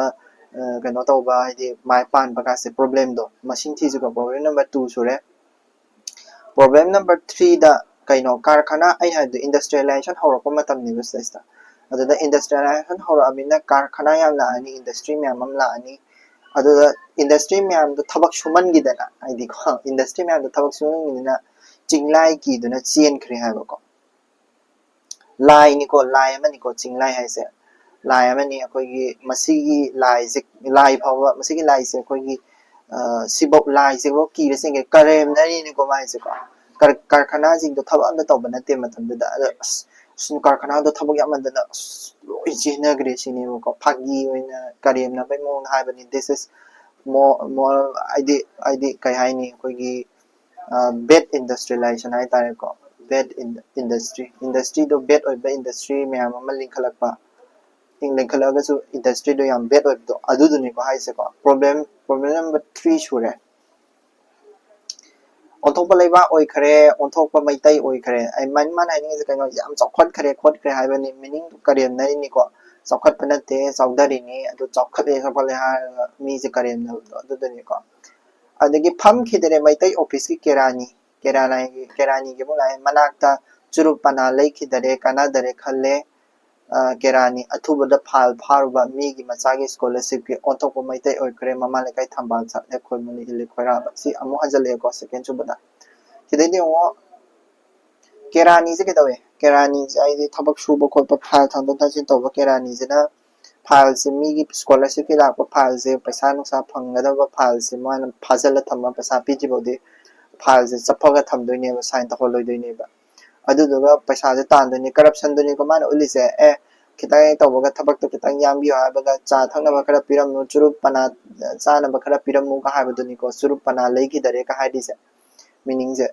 ꯀꯩꯅꯣ ꯇꯧꯕ, ꯍꯥꯏꯗꯤ ꯃꯥꯏ ꯄꯥꯟꯕ ꯀꯥꯁꯦ ꯄ꯭ꯔꯣꯕ꯭ꯂꯦꯝꯗꯣ꯫ ꯃꯁꯤꯡ ꯊꯤꯁꯤꯀꯣ, ꯄ꯭ꯔꯣꯕ꯭ꯂꯦꯝ ꯅꯝꯕꯔ ꯇꯨ ꯁꯨꯔꯦ꯫ ꯄ꯭ꯔꯣꯕ꯭ꯂꯦꯝ ꯅꯝꯕꯔ ꯊ꯭ꯔꯤꯗ ꯀꯩꯅꯣ, ꯀꯥꯔꯈꯥꯅꯥ, ꯑꯩ ꯍꯥꯏꯕꯗꯣ ꯏꯟꯗꯁꯇ꯭ꯔꯤꯌꯦꯂꯥꯏꯖꯦꯁꯟ ꯍꯧꯔꯛꯄ ꯃꯇꯝꯅꯦꯕ ꯁꯤꯗꯩꯁꯤꯗ꯫ ꯑꯗꯨꯗ ꯏꯟꯗꯁꯇ꯭ꯔꯤꯌꯦꯂꯥꯏꯖꯦꯁꯟ ꯍꯧꯔꯛꯑꯃꯤꯅ ꯀꯥꯔꯈꯥꯅꯥ ꯌꯥꯝ ꯂꯥꯛꯑꯅꯤ, ꯏꯟꯗꯁꯇ꯭ꯔꯤ ꯃꯌꯥꯝ ꯑꯃ ꯂꯥꯛꯑꯅꯤ꯫ ꯑꯗꯨꯗ ꯏꯟꯗꯁꯇ꯭ꯔꯤ ꯃꯌꯥꯝꯗꯣ ꯊꯕꯛ ꯁꯨꯃꯟꯈꯤꯗꯅ, ꯍꯥꯏꯗꯤꯀꯣ, ꯏꯟꯗꯁꯇ꯭ꯔꯤ ꯃꯌꯥꯝꯗꯣ ꯊꯕꯛ ꯁꯨꯃꯟꯈꯤꯗꯅ ꯆꯤꯡꯂꯥꯏ ꯀꯤꯗꯨꯅ ꯆꯦꯟꯈ꯭ꯔꯦ ꯍꯥꯏꯕꯀꯣ꯫ ꯂꯥꯏꯅꯤꯀꯣ, ꯂꯥꯏ ꯑꯃꯅꯤꯀꯣ ꯆꯤꯡꯂꯥꯏ ꯍꯥꯏꯁꯦ꯫ ꯂꯥꯏ ꯑꯃꯅꯤ꯫ ꯑꯩꯈꯣꯏꯒꯤ ꯃꯁꯤꯒꯤ ꯂꯥꯏꯁꯦ, ꯂꯥꯏ ꯐꯥꯎꯕ, ꯃꯁꯤꯒꯤ ꯂꯥꯏꯁꯦ ꯑꯩꯈꯣꯏꯒꯤ ꯁꯤꯐꯧ, ꯂꯥꯏꯁꯤꯐꯧ ꯀꯤꯔ ꯆꯦꯟꯒꯦ, ꯀꯔꯦꯝꯅꯔꯤꯅꯤꯀꯣ ꯃꯥꯏꯁꯦꯀꯣ꯫ ꯀꯔ-, ꯀꯔꯈꯅꯥꯁꯤꯡꯗꯣ ꯊꯕꯛ ꯑꯝꯇ ꯇꯧꯕ ꯅꯠꯇꯦ ꯃꯇꯝꯗꯨꯗ꯫ ꯑꯗ ꯑꯁ, ꯑꯁ, ꯀꯔꯈꯅꯥꯗꯣ ꯊꯕꯛ ꯌꯥꯝꯃꯟꯗꯅ ꯑꯁ, ꯂꯣꯏ ꯆꯦꯟꯅꯈ꯭ꯔꯦ ꯁꯤꯅꯦꯕꯀꯣ꯫ ꯐꯥꯒꯤ ꯑꯣꯏꯅ ꯀꯔꯦꯝꯅꯕꯩ ꯃꯑꯣꯡꯗ ꯍꯥꯏꯕꯅꯤ꯫ This is more, more, ꯍꯥꯏꯗꯤ, ꯍꯥꯏꯗꯤ ꯀꯩ ꯍꯥꯏꯅꯤ, ꯑꯩꯈꯣꯏꯒꯤ ꯕꯦꯠ ꯏꯟꯗꯁꯇ꯭ꯔꯤꯌꯦꯂꯥꯏꯖꯦꯁꯟ ꯍꯥꯏꯇꯥꯔꯦꯀꯣ꯫ bad industry, industryꯗꯣ bad ꯑꯣꯏꯕ industry ꯃꯌꯥꯝ ꯑꯃ ꯂꯤꯡꯈꯠꯂꯛꯄ꯫ ꯂꯤꯡꯈꯠꯂꯛꯑꯒꯁꯨ industryꯗꯣ ꯌꯥꯝ bad ꯑꯣꯏꯕꯗꯣ ꯑꯗꯨꯗꯨꯅꯤꯀꯣ ꯍꯥꯏꯁꯦꯀꯣ꯫ Problem, problem number three ꯁꯨꯔꯦ꯫ ꯑꯣꯟꯊꯣꯛꯄ ꯂꯩꯕꯥꯛ ꯑꯣꯏꯈ꯭ꯔꯦ, ꯑꯣꯟꯊꯣꯛꯄ ꯃꯩꯇꯩ ꯑꯣꯏꯈ꯭ꯔꯦ꯫ ꯑꯩ ꯃꯥꯅ ꯍꯥꯏꯅꯤꯡꯉꯤꯁꯦ ꯀꯩꯅꯣ, ꯌꯥꯝ ꯆꯥꯎꯈꯠꯈ꯭ꯔꯦ ꯈꯣꯠꯈ꯭ꯔꯦ ꯍꯥꯏꯕꯅꯤ, meaning ꯀꯔꯦꯝꯅꯔꯤꯅꯤꯀꯣ꯫ ꯆꯥꯎꯈꯠꯄ ꯅꯠꯇꯦ, ꯆꯥꯎꯊꯔꯤꯅꯤ꯫ ꯑꯗꯨ ꯆꯥꯎꯈꯠꯂꯦ ꯆꯥꯎꯈꯠꯂꯦ ꯍꯥꯏꯔꯒ ꯃꯤꯁꯦ ꯀꯔꯦꯝꯅꯕꯗꯣ ꯑꯗꯨꯗꯨꯅꯤꯀꯣ꯫ ꯑꯗꯒꯤ ꯐꯝꯈꯤꯗꯔꯦ ꯃꯩꯇꯩ officeꯀꯤ ꯀꯦꯔꯥꯅꯤ꯫ ꯀꯦꯔꯥꯅꯤꯒꯤ, ꯀꯦꯔꯥꯅꯤꯒꯤ ꯑꯃꯨꯛ ꯂꯥꯛꯑꯦ, ꯃꯅꯥꯛꯇ ꯆꯨꯔꯨꯞ ꯄꯅꯥ ꯂꯩꯈꯤꯗꯔꯦ, ꯀꯥꯟꯅꯗꯔꯦ ꯈꯜꯂꯦ꯫ ꯑ, ꯀꯦꯔꯥꯅꯤ ꯑꯊꯨꯕꯗ ꯐꯥꯏꯜ ꯐꯥꯔꯨꯕ ꯃꯤꯒꯤ ꯃꯆꯥꯒꯤ scholarshipꯀꯤ ꯑꯣꯟꯊꯣꯛꯄ ꯃꯩꯇꯩ ꯑꯣꯏꯈ꯭ꯔꯦ, ꯃꯃꯥ ꯂꯩꯀꯥꯏ ꯊꯝꯕꯥꯜ ꯁꯥꯠꯂꯦ, ꯈꯣꯏꯃꯨꯅꯤ ꯏꯜꯂꯤ ꯈꯣꯏꯔꯥꯕ꯫ ꯁꯤ ꯑꯃꯨꯛ ꯍꯟꯖꯜꯂꯛꯑꯦꯀꯣ second ꯁꯨꯕꯗ꯫ ꯁꯤꯗꯩꯗꯤ ꯑꯃꯨꯛ ꯀꯦꯔꯥꯅꯤꯁꯦ ꯀꯩꯗꯧꯋꯦ? ꯀꯦꯔꯥꯅꯤꯁꯦ ꯍꯥꯏꯗꯤ ꯊꯕꯛ ꯁꯨꯕ ꯈꯣꯠꯄ, ꯐꯥꯏꯜ ꯊꯥꯡꯗꯣꯛ ꯊꯥꯡꯖꯤꯟ ꯇꯧꯕ ꯀꯦꯔꯥꯅꯤꯁꯤꯅ ꯐꯥꯏꯜꯁꯦ, ꯃꯤꯒꯤ scholarshipꯀꯤ ꯂꯥꯛꯄ ꯐꯥꯏꯜꯁꯦ, ꯄꯩꯁꯥ ꯅꯨꯡꯁꯥ ꯐꯪꯒꯗꯕ ꯐꯥꯏꯜꯁꯦ ꯃꯥꯅ ꯐꯥꯖꯤꯜꯂ ꯊꯝꯃ ꯄꯩꯁꯥ ꯄꯤꯗ꯭ꯔꯤꯐꯥꯎꯗꯤ ꯐꯥꯏꯜꯁꯦ ꯆꯞꯐꯒ ꯊꯝꯗꯣꯏꯅꯦꯕ, sign ꯇꯧꯍꯜꯂꯣꯏꯗꯣꯏꯅꯦꯕ꯫ ꯑꯗꯨꯗꯨꯒ ꯄꯩꯁꯥꯁꯦ ꯇꯥꯟꯗꯣꯏꯅꯦ, corruptionꯗꯨꯅꯤꯀꯣ ꯃꯥꯅ ꯎꯠꯂꯤꯁꯦ꯫ ꯑꯦ, ꯈꯤꯇꯪ ꯇꯧꯕꯒ ꯊꯕꯛꯇꯣ ꯈꯤꯇꯪ ꯌꯥꯡꯕꯤꯌꯨ ꯍꯥꯏꯕꯒ ꯆꯥ ꯊꯛꯅꯕ ꯈꯔ ꯄꯤꯔꯝꯃꯨ, ꯆꯨꯔꯨꯞ ꯄꯅꯥ ꯆꯥꯅꯕ ꯈꯔ ꯄꯤꯔꯝꯃꯨꯒ ꯍꯥꯏꯕꯗꯨꯅꯤꯀꯣ, ꯆꯨꯔꯨꯞ ꯄꯅꯥ ꯂꯩꯈꯤꯗꯔꯦꯒ ꯍꯥꯏꯔꯤꯁꯦ꯫ Meaningꯁꯦ,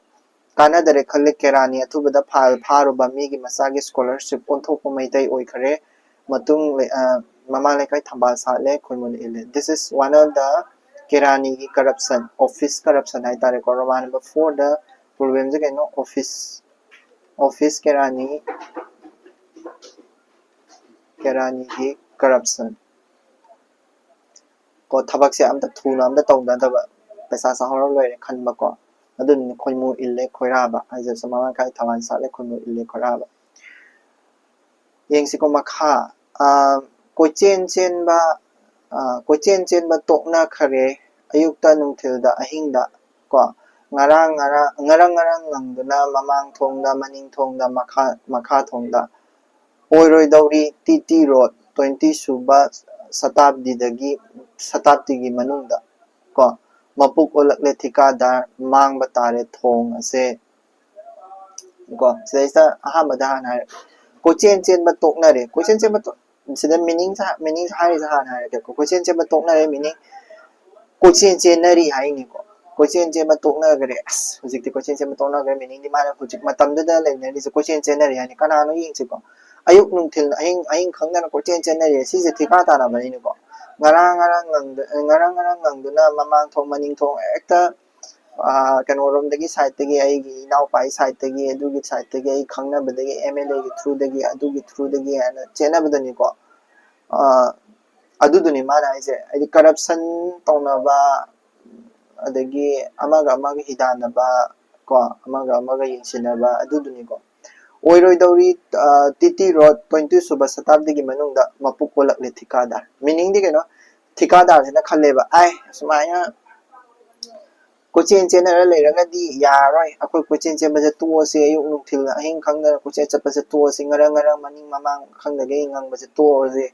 ꯀꯥꯟꯅꯗꯔꯦ ꯈꯜꯂꯦ, ꯀꯦꯔꯥꯅꯤ ꯑꯊꯨꯕꯗ ꯐꯥꯏꯜ ꯐꯥꯔꯨꯕ ꯃꯤꯒꯤ ꯃꯆꯥꯒꯤ scholarship ꯑꯣꯟꯊꯣꯛꯄ ꯃꯩꯇꯩ ꯑꯣꯏꯈꯔꯦ꯫ ꯃꯇꯨꯡ ꯂꯩ-, ꯑ, ꯃꯃꯥ ꯂꯩꯀꯥꯏ ꯊꯝꯕꯥꯜ ꯁꯥꯠꯂꯦ, ꯈꯣꯏꯃꯨꯅꯤ ꯏꯜꯂꯦ꯫ This is one of the ꯀꯦꯔꯥꯅꯤꯒꯤ corruption, office corruption ꯍꯥꯏꯇꯥꯔꯦꯀꯣ꯫ Roman number fourꯗ problemꯁꯦ ꯀꯩꯅꯣ? Office, office ꯀꯦꯔꯥꯅꯤ, ꯀꯦꯔꯥꯅꯤꯒꯤ corruption꯫ ꯀꯣ, ꯊꯕꯛꯁꯦ ꯑꯝꯇ ꯊꯨꯅ ꯑꯝꯇ ꯇꯧꯅꯗꯕ, ꯄꯩꯁꯥ ꯆꯥꯍꯧꯔ ꯂꯣꯏꯔꯦ ꯈꯟꯕꯀꯣ꯫ ꯑꯗꯨꯅꯤ ꯈꯣꯏꯃꯨ ꯏꯜꯂꯦ ꯈꯣꯏꯔꯥꯕ ꯍꯥꯏꯁꯦ, ꯃꯃꯥ ꯂꯩꯀꯥꯏ ꯊꯝꯕꯥꯜ ꯁꯥꯠꯂꯦ, ꯈꯣꯏꯃꯨ ꯏꯜꯂꯦ ꯈꯣꯏꯔꯥꯕ꯫ ꯌꯦꯡꯁꯤꯀꯣ ꯃꯈꯥ꯫ ꯑ, ꯀꯣꯏꯆꯦꯟ ꯆꯦꯟꯕ, ꯑ, ꯀꯣꯏꯆꯦꯟ ꯆꯦꯟꯕ ꯇꯣꯛꯅꯈꯔꯦ꯫ ꯑꯌꯨꯛꯇ, ꯅꯨꯡꯊꯤꯜꯗ, ꯑꯍꯤꯡꯗ ꯀꯣ꯫ ꯉꯔꯥꯡ ꯉꯔꯥꯡ, ꯉꯔꯪ ꯉꯔꯪ ꯉꯪꯗꯨꯅ ꯃꯃꯥꯡ ꯊꯣꯡꯗ, ꯃꯅꯤꯡ ꯊꯣꯡꯗ, ꯃꯈꯥ, ꯃꯈꯥ ꯊꯣꯡꯗ꯫ ꯑꯣꯏꯔꯣꯏꯗꯧꯔꯤ ꯇꯤ ꯇꯤ ꯔꯣꯗ, twenty ꯁꯨꯕ ꯁꯇꯥꯕꯗꯤꯗꯒꯤ, ꯁꯇꯥꯕꯗꯤꯒꯤ ꯃꯅꯨꯡꯗ ꯀꯣ꯫ ꯃꯄꯨꯛ ꯑꯣꯜꯂꯛꯂꯦ ꯊꯤꯀꯥꯗꯥꯔ, ꯃꯥꯡꯕ ꯇꯥꯔꯦ ꯊꯣꯡ ꯑꯁꯦ꯫ ꯀꯣ, ꯁꯤꯗꯩꯁꯤꯗ ꯑꯍꯥꯟꯕꯗ ꯍꯥꯟꯅ ꯍꯥꯏꯔꯦ, ꯀꯣꯏꯆꯦꯟ ꯆꯦꯟꯕ ꯇꯣꯛꯅꯔꯦ꯫ ꯀꯣꯏꯆꯦꯟ ꯆꯦꯟꯕ ꯇꯣ-, ꯁꯤꯗ meaning, meaning ꯍꯥꯏꯔꯤꯁꯦ ꯍꯥꯟꯅ ꯍꯥꯏꯔꯒꯦꯀꯣ꯫ ꯀꯣꯏꯆꯦꯟ ꯆꯦꯟꯕ ꯇꯣꯛꯅꯔꯦ, meaning ꯀꯣꯏꯆꯦꯟ ꯆꯦꯟꯅꯔꯤ ꯍꯥꯏꯅꯤꯀꯣ꯫ ꯀꯣꯏꯆꯦꯟ ꯆꯦꯟꯕ ꯇꯣꯛꯅꯈ꯭ꯔꯦ꯫ ꯑꯁ, ꯍꯧꯖꯤꯛꯇꯤ ꯀꯣꯏꯆꯦꯟ ꯆꯦꯟꯕ ꯇꯣꯛꯅꯈ꯭ꯔꯦ, meaning ꯗꯤ ꯃꯥꯅ ꯍꯧꯖꯤꯛ ꯃꯇꯝꯗꯨꯗ ꯂꯩꯅꯔꯤꯁꯦ ꯀꯣꯏꯆꯦꯟ ꯆꯦꯟꯅꯔꯤ ꯍꯥꯏꯅꯤ꯫ ꯀꯅꯥꯅꯣ ꯌꯦꯡꯁꯤꯀꯣ? ꯑꯌꯨꯛ ꯅꯨꯡꯊꯤꯜ ꯑꯍꯤꯡ ꯑꯍꯤꯡ ꯈꯪꯗꯅ ꯀꯣꯏꯆꯦꯟ ꯆꯦꯟꯅꯔꯤ꯫ ꯁꯤꯁꯦ ꯊꯤꯀꯥ ꯇꯥꯔꯕꯅꯤꯅꯀꯣ꯫ ꯉꯔꯥꯡ ꯉꯔꯥꯡ ꯉꯪꯗ-, ꯉꯔꯥꯡ ꯉꯔꯥꯡ ꯉꯪꯗꯨꯅ ꯃꯃꯥꯡ ꯊꯣꯡ ꯃꯅꯤꯡ ꯊꯣꯡ ꯍꯦꯛꯇ, ꯑꯥ, ꯀꯩꯅꯣꯔꯣꯝꯗꯒꯤ, side ꯇꯒꯤ, ꯑꯩꯒꯤ ꯏꯅꯥꯎꯄꯥꯒꯤ side ꯇꯒꯤ, ꯑꯗꯨꯒꯤ side ꯇꯒꯤ, ꯑꯩ ꯈꯪꯅꯕꯗꯒꯤ, M L A ꯒꯤ through ꯗꯒꯤ, ꯑꯗꯨꯒꯤ through ꯗꯒꯤ ꯍꯥꯏꯅ ꯆꯦꯟꯅꯕꯗꯨꯅꯤꯀꯣ꯫ ꯑꯥ, ꯑꯗꯨꯗꯨꯅꯤ ꯃꯥꯅ ꯍꯥꯏꯁꯦ꯫ ꯍꯥꯏꯗꯤ corruption ꯇꯧꯅꯕ, ꯑꯗꯒꯤ ꯑꯃꯒ ꯑꯃꯒ ꯍꯤꯗꯥꯟꯅꯕ, ꯀꯣ, ꯑꯃꯒ ꯑꯃꯒ ꯌꯦꯡꯁꯤꯟꯅꯕ, ꯑꯗꯨꯗꯨꯅꯤꯀꯣ꯫ ꯑꯣꯏꯔꯣꯏꯗꯧꯔꯤ, ꯑ, T T Road twenty ꯁꯨꯕ ꯁꯇꯥꯕꯗꯤꯒꯤ ꯃꯅꯨꯡꯗ ꯃꯄꯨ ꯀꯣꯜꯂꯛꯂꯦ ꯊꯤꯀꯥꯗꯥꯔ꯫ Meaning ꯗꯤ ꯀꯩꯅꯣ? ꯊꯤꯀꯥꯗꯥꯔꯁꯤꯅ ꯈꯜꯂꯦꯕ, "ꯑꯥꯏ, ꯁꯨꯃꯥꯏꯅ ꯀꯣꯏꯆꯦꯟ ꯆꯦꯟꯅꯔ ꯂꯩꯔꯒꯗꯤ ꯌꯥꯔꯔꯣꯏ, ꯑꯩꯈꯣꯏ ꯀꯣꯏꯆꯦꯟ ꯆꯦꯟꯕꯁꯦ ꯇꯣꯛꯑꯁꯤ, ꯑꯌꯨꯛ ꯅꯨꯡꯊꯤꯜ ꯑꯍꯤꯡ ꯈꯪꯗꯅ ꯀꯣꯏꯆꯦꯟ ꯆꯠꯄꯁꯦ ꯇꯣꯛꯑꯁꯤ, ꯉꯔꯪ ꯉꯔꯪ ꯃꯅꯤꯡ ꯃꯃꯥꯡ ꯈꯪꯗꯒꯩ ꯉꯪꯕꯁꯦ ꯇꯣꯛꯑꯁꯤ꯫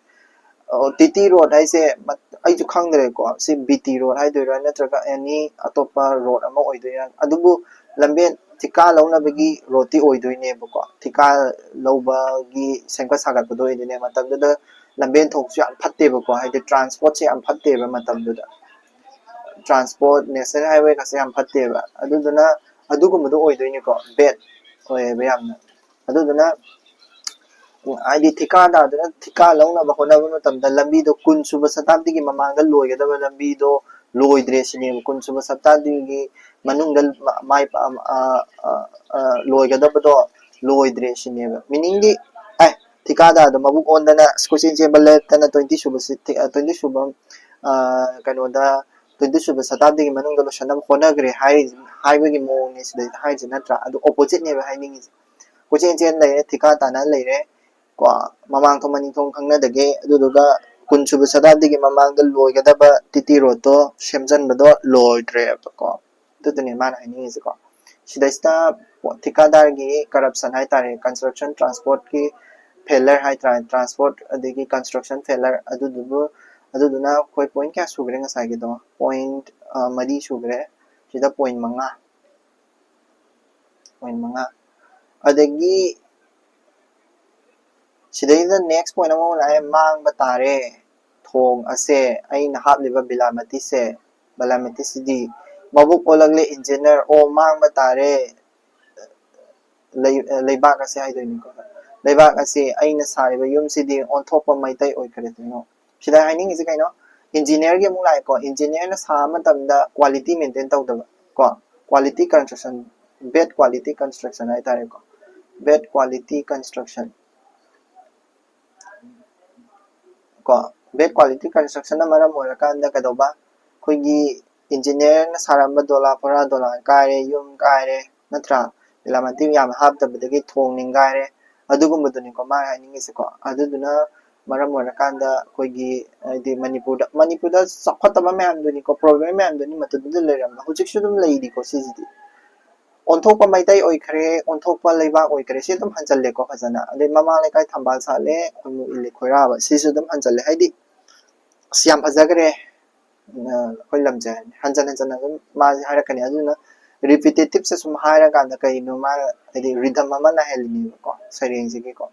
ꯑꯣ, T T Road ꯍꯥꯏꯁꯦ ꯃꯠ-, ꯑꯩꯁꯨ ꯈꯪꯗ꯭ꯔꯦꯀꯣ, ꯁꯤ B T Road ꯍꯥꯏꯗꯣꯏꯔꯥ ꯅꯠꯇ꯭ꯔꯒ any ꯑꯇꯣꯞꯄ road ꯑꯃ ꯑꯣꯏꯗꯣꯏꯔꯥ? ꯑꯗꯨꯕꯨ ꯂꯝꯕꯦꯟ ꯊꯤꯀꯥ ꯂꯧꯅꯕꯒꯤ road ꯇꯤ ꯑꯣꯏꯗꯣꯏꯅꯦꯕꯀꯣ, ꯊꯤꯀꯥ ꯂꯧꯕꯒꯤ ꯁꯦꯝꯒꯠ ꯁꯥꯒꯠꯄꯗꯣ ꯑꯣꯏꯗꯣꯏꯅꯦ꯫ ꯃꯇꯝꯗꯨꯗ ꯂꯝꯕꯦꯟ ꯊꯣꯡꯁꯨ ꯌꯥꯝ ꯐꯠꯇꯦꯕꯀꯣ, ꯍꯥꯏꯗꯤ transport ꯁꯦ ꯌꯥꯝ ꯐꯠꯇꯦꯕ ꯃꯇꯝꯗꯨꯗ꯫ Transport, national highway ꯒꯁꯦ ꯌꯥꯝ ꯐꯠꯇꯦꯕ꯫ ꯑꯗꯨꯗꯨꯅ ꯑꯗꯨꯒꯨꯝꯕꯗꯣ ꯑꯣꯏꯗꯣꯏꯅꯤꯀꯣ, bad ꯑꯣꯏꯌꯦꯕ ꯌꯥꯝꯅ꯫ ꯑꯗꯨꯗꯨꯅ ꯍꯥꯏꯗꯤ ꯊꯤꯀꯥꯗꯥꯔꯗꯨꯅ ꯊꯤꯀꯥ ꯂꯧꯅꯕ ꯍꯣꯠꯅꯕ ꯃꯇꯝꯗ ꯂꯝꯕꯤꯗꯣ ꯀꯨꯟ ꯁꯨꯕ ꯁꯇꯥꯕꯗꯤꯒꯤ ꯃꯃꯥꯡꯗ ꯂꯣꯏꯒꯗꯕ ꯂꯝꯕꯤꯗꯣ ꯂꯣꯏꯗ꯭ꯔꯦ ꯁꯤꯅꯦꯕ꯫ ꯀꯨꯟ ꯁꯨꯕ ꯁꯇꯥꯕꯗꯤꯒꯤ ꯃꯅꯨꯡꯗ ꯃ-, ꯃꯥꯏ ꯄ-, ꯑ, ꯑ, ꯑ, ꯂꯣꯏꯒꯗꯕꯗꯣ ꯂꯣꯏꯗ꯭ꯔꯦ ꯁꯤꯅꯦꯕ꯫ Meaning ꯗꯤ, ꯑꯦ, ꯊꯤꯀꯥꯗꯥꯔꯗꯣ ꯃꯕꯨꯛ ꯑꯣꯟꯗꯅ ꯀꯣꯏꯆꯦꯟ ꯆꯦꯟꯕ ꯂꯦꯞꯇꯅ twenty ꯁꯨꯕ ꯁꯤ-, ꯊꯤ-, ꯑ, twenty ꯁꯨꯕ, ꯑ, ꯀꯩꯅꯣꯗ, twenty ꯁꯨꯕ ꯁꯇꯥꯕꯗꯤꯒꯤ ꯃꯅꯨꯡꯗ ꯂꯣꯏꯁꯤꯟꯅꯕ ꯍꯣꯠꯅꯈ꯭ꯔꯦ ꯍꯥꯏ-, ꯍꯥꯏꯕꯒꯤ ꯃꯑꯣꯡꯅꯦ ꯁꯤꯗꯩꯗ ꯍꯥꯏꯔꯤꯁꯦ, ꯅꯠꯇ꯭ꯔꯥ? ꯑꯗꯨ opposite ꯅꯦꯕ ꯍꯥꯏꯅꯤꯡꯉꯤꯁꯦ꯫ ꯀꯣꯏꯆꯦꯟ ꯆꯦꯟ ꯂꯩꯔꯦ, ꯊꯤꯀꯥ ꯇꯥꯅ ꯂꯩꯔꯦ, ꯀꯣ, ꯃꯃꯥꯡ ꯊꯣꯡ ꯃꯅꯤꯡ ꯊꯣꯡ ꯈꯪꯅꯗꯒꯦ, ꯑꯗꯨꯗꯨꯒ ꯀꯨꯟ ꯁꯨꯕ ꯁꯇꯥꯕꯗꯤꯒꯤ ꯃꯃꯥꯡꯗ ꯂꯣꯏꯒꯗꯕ T T Road ꯇꯣ ꯁꯦꯝꯖꯟꯕꯗꯣ ꯂꯣꯏꯗ꯭ꯔꯦꯕꯀꯣ꯫ ꯑꯗꯨꯗꯨꯅꯦ ꯃꯥꯅ ꯍꯥꯏꯅꯤꯡꯉꯤꯁꯦꯀꯣ꯫ ꯁꯤꯗꯩꯁꯤꯗ ꯊꯤꯀꯥꯗꯥꯔꯒꯤ corruption ꯍꯥꯏꯇꯥꯔꯦ, construction, transport ꯀꯤ failure ꯍꯥꯏꯇꯥꯔꯦ, transport ꯑꯗꯒꯤ construction failure, ꯑꯗꯨꯗꯨꯕꯨ, ꯑꯗꯨꯗꯨꯅ ꯑꯩꯈꯣꯏ point ꯀꯌꯥ ꯁꯨꯈ꯭ꯔꯦ ꯉꯁꯥꯏꯒꯤꯗꯣ? Point, ꯑ, ꯃꯔꯤ ꯁꯨꯈ꯭ꯔꯦ꯫ ꯁꯤꯗ point ꯃꯉꯥ꯫ Point ꯃꯉꯥ꯫ ꯑꯗꯒꯤ ꯁꯤꯗꯩꯗ next point ꯑꯃꯃꯨꯛ ꯂꯥꯛꯑꯦ, ꯃꯥꯡꯕ ꯇꯥꯔꯦ꯫ ꯊꯣꯡ ꯑꯁꯦ, ꯑꯩꯅ ꯍꯥꯞꯂꯤꯕ ꯕꯤꯂꯥꯃꯇꯤꯁꯦ, ꯕꯤꯂꯥꯃꯇꯤꯁꯤꯗꯤ ꯃꯕꯨꯛ ꯑꯣꯜꯂꯛꯂꯦ ꯏꯟꯖꯤꯅꯤꯌꯔ, ꯑꯣ ꯃꯥꯡꯕ ꯇꯥꯔꯦ ꯂꯩ-, ꯂꯩꯕꯥꯛ ꯑꯁꯦ ꯍꯥꯏꯗꯣꯏꯅꯤꯀꯣ꯫ ꯂꯩꯕꯥꯛ ꯑꯁꯤ ꯑꯩꯅ ꯁꯥꯔꯤꯕ ꯌꯨꯝꯁꯤꯗꯤ ꯑꯣꯟꯊꯣꯛꯄ ꯃꯩꯇꯩ ꯑꯣꯏꯈ꯭ꯔꯦ꯫ ꯀꯩꯅꯣ ꯁꯤꯗ ꯍꯥꯏꯅꯤꯡꯉꯤꯁꯤ ꯀꯩꯅꯣ? ꯏꯟꯖꯤꯅꯤꯌꯔꯒꯤ ꯑꯃꯨꯛ ꯂꯥꯛꯑꯦꯀꯣ꯫ ꯏꯟꯖꯤꯅꯤꯌꯔꯅ ꯁꯥꯕ ꯃꯇꯝꯗ ꯀ꯭ꯋꯥꯂꯤꯇꯤ ꯃꯦꯟꯇꯦꯟ ꯇꯧꯗꯕ ꯀꯣ, quality construction, bad quality construction ꯍꯥꯏꯇꯥꯔꯦꯀꯣ, ꯕꯦꯗ ꯀ꯭ꯋꯥꯂꯤꯇꯤ ꯀꯟꯁꯇ꯭ꯔꯛꯁꯟ ꯀꯣ, ꯕꯦꯗ ꯀ꯭ꯋꯥꯂꯤꯇꯤ ꯀꯟꯁꯇ꯭ꯔꯛꯁꯟꯅ ꯃꯔꯝ ꯑꯣꯏꯔꯀꯥꯟꯗ ꯀꯩꯗꯧꯕ? ꯑꯩꯈꯣꯏꯒꯤ ꯏꯟꯖꯤꯅꯤꯌꯔꯅ ꯁꯥꯔꯝꯕ ꯗꯣꯂꯥ ꯐꯣꯔꯥ ꯗꯣꯂꯥꯟ ꯀꯥꯏꯔꯦ, ꯌꯨꯝ ꯀꯥꯏꯔꯦ, ꯅꯠꯇ꯭ꯔꯥ? ꯏꯂꯥꯃꯟꯇꯤ ꯌꯥꯝꯅ ꯍꯥꯞꯇꯕꯗꯒꯤ ꯊꯣꯡ ꯅꯤꯡꯒꯥꯏꯔꯦ, ꯑꯗꯨꯒꯨꯝꯕꯗꯨꯅꯤꯀꯣ ꯃꯥꯅ ꯍꯥꯏꯅꯤꯡꯉꯤꯁꯦꯀꯣ꯫ ꯑꯗꯨꯗꯨꯅ ꯃꯔꯝ ꯑꯣꯏꯔꯀꯥꯟꯗ ꯑꯩꯈꯣꯏꯒꯤ ꯍꯥꯏꯗꯤ ꯃꯅꯤꯄꯨꯔꯗ, ꯃꯅꯤꯄꯨꯔꯗ ꯆꯥꯎꯈꯠꯇꯕ ꯃꯌꯥꯝꯗꯨꯅꯤꯀꯣ, ꯄ꯭ꯔꯣꯕ꯭ꯂꯦꯝ ꯃꯌꯥꯝꯗꯨꯅꯤ ꯃꯇꯝꯗꯨꯗ ꯂꯩꯔꯝꯕ, ꯍꯧꯖꯤꯛꯁꯨ ꯑꯗꯨꯝ ꯂꯩꯔꯤꯀꯣ ꯁꯤꯁꯤꯗꯤ꯫ ꯑꯣꯟꯊꯣꯛꯄ ꯃꯩꯇꯩ ꯑꯣꯏꯈ꯭ꯔꯦ, ꯑꯣꯟꯊꯣꯛꯄ ꯂꯩꯕꯥꯛ ꯑꯣꯏꯈ꯭ꯔꯦ, ꯁꯤ ꯑꯗꯨꯝ ꯍꯟꯖꯜꯂꯦꯀꯣ ꯐꯖꯅ꯫ ꯑꯗꯩ ꯃꯃꯥ ꯂꯩꯀꯥꯏ ꯊꯝꯕꯥꯜ ꯁꯥꯠꯂꯦ, ꯈꯣꯏꯃꯨ ꯏꯜꯂꯦ ꯈꯣꯏꯔꯥꯕ, ꯁꯤꯁꯨ ꯑꯗꯨꯝ ꯍꯟꯖꯜꯂꯦ꯫ ꯍꯥꯏꯗꯤ ꯑꯁ ꯌꯥꯝ ꯐꯖꯈ꯭ꯔꯦ꯫ ꯑ, ꯑꯩꯈꯣꯏ ꯂꯝꯁꯦ ꯍꯟꯖꯟ ꯍꯟꯖꯟꯅ ꯑꯗꯨꯝ ꯃꯥꯁꯦ ꯍꯥꯏꯔꯛꯀꯅꯤ꯫ ꯑꯗꯨꯅ ꯔꯤꯄꯤꯇꯦꯇꯤꯞꯁꯦ ꯁꯨꯝ ꯍꯥꯏꯔꯀꯥꯟꯗ ꯀꯩꯅꯣ ꯃꯥ ꯍꯥꯏꯗꯤ ꯔꯤꯗꯝ ꯑꯃ ꯅꯥꯏꯍꯜꯂꯤꯅꯦꯕꯀꯣ ꯁꯩꯔꯦꯡꯁꯤꯒꯤꯀꯣ꯫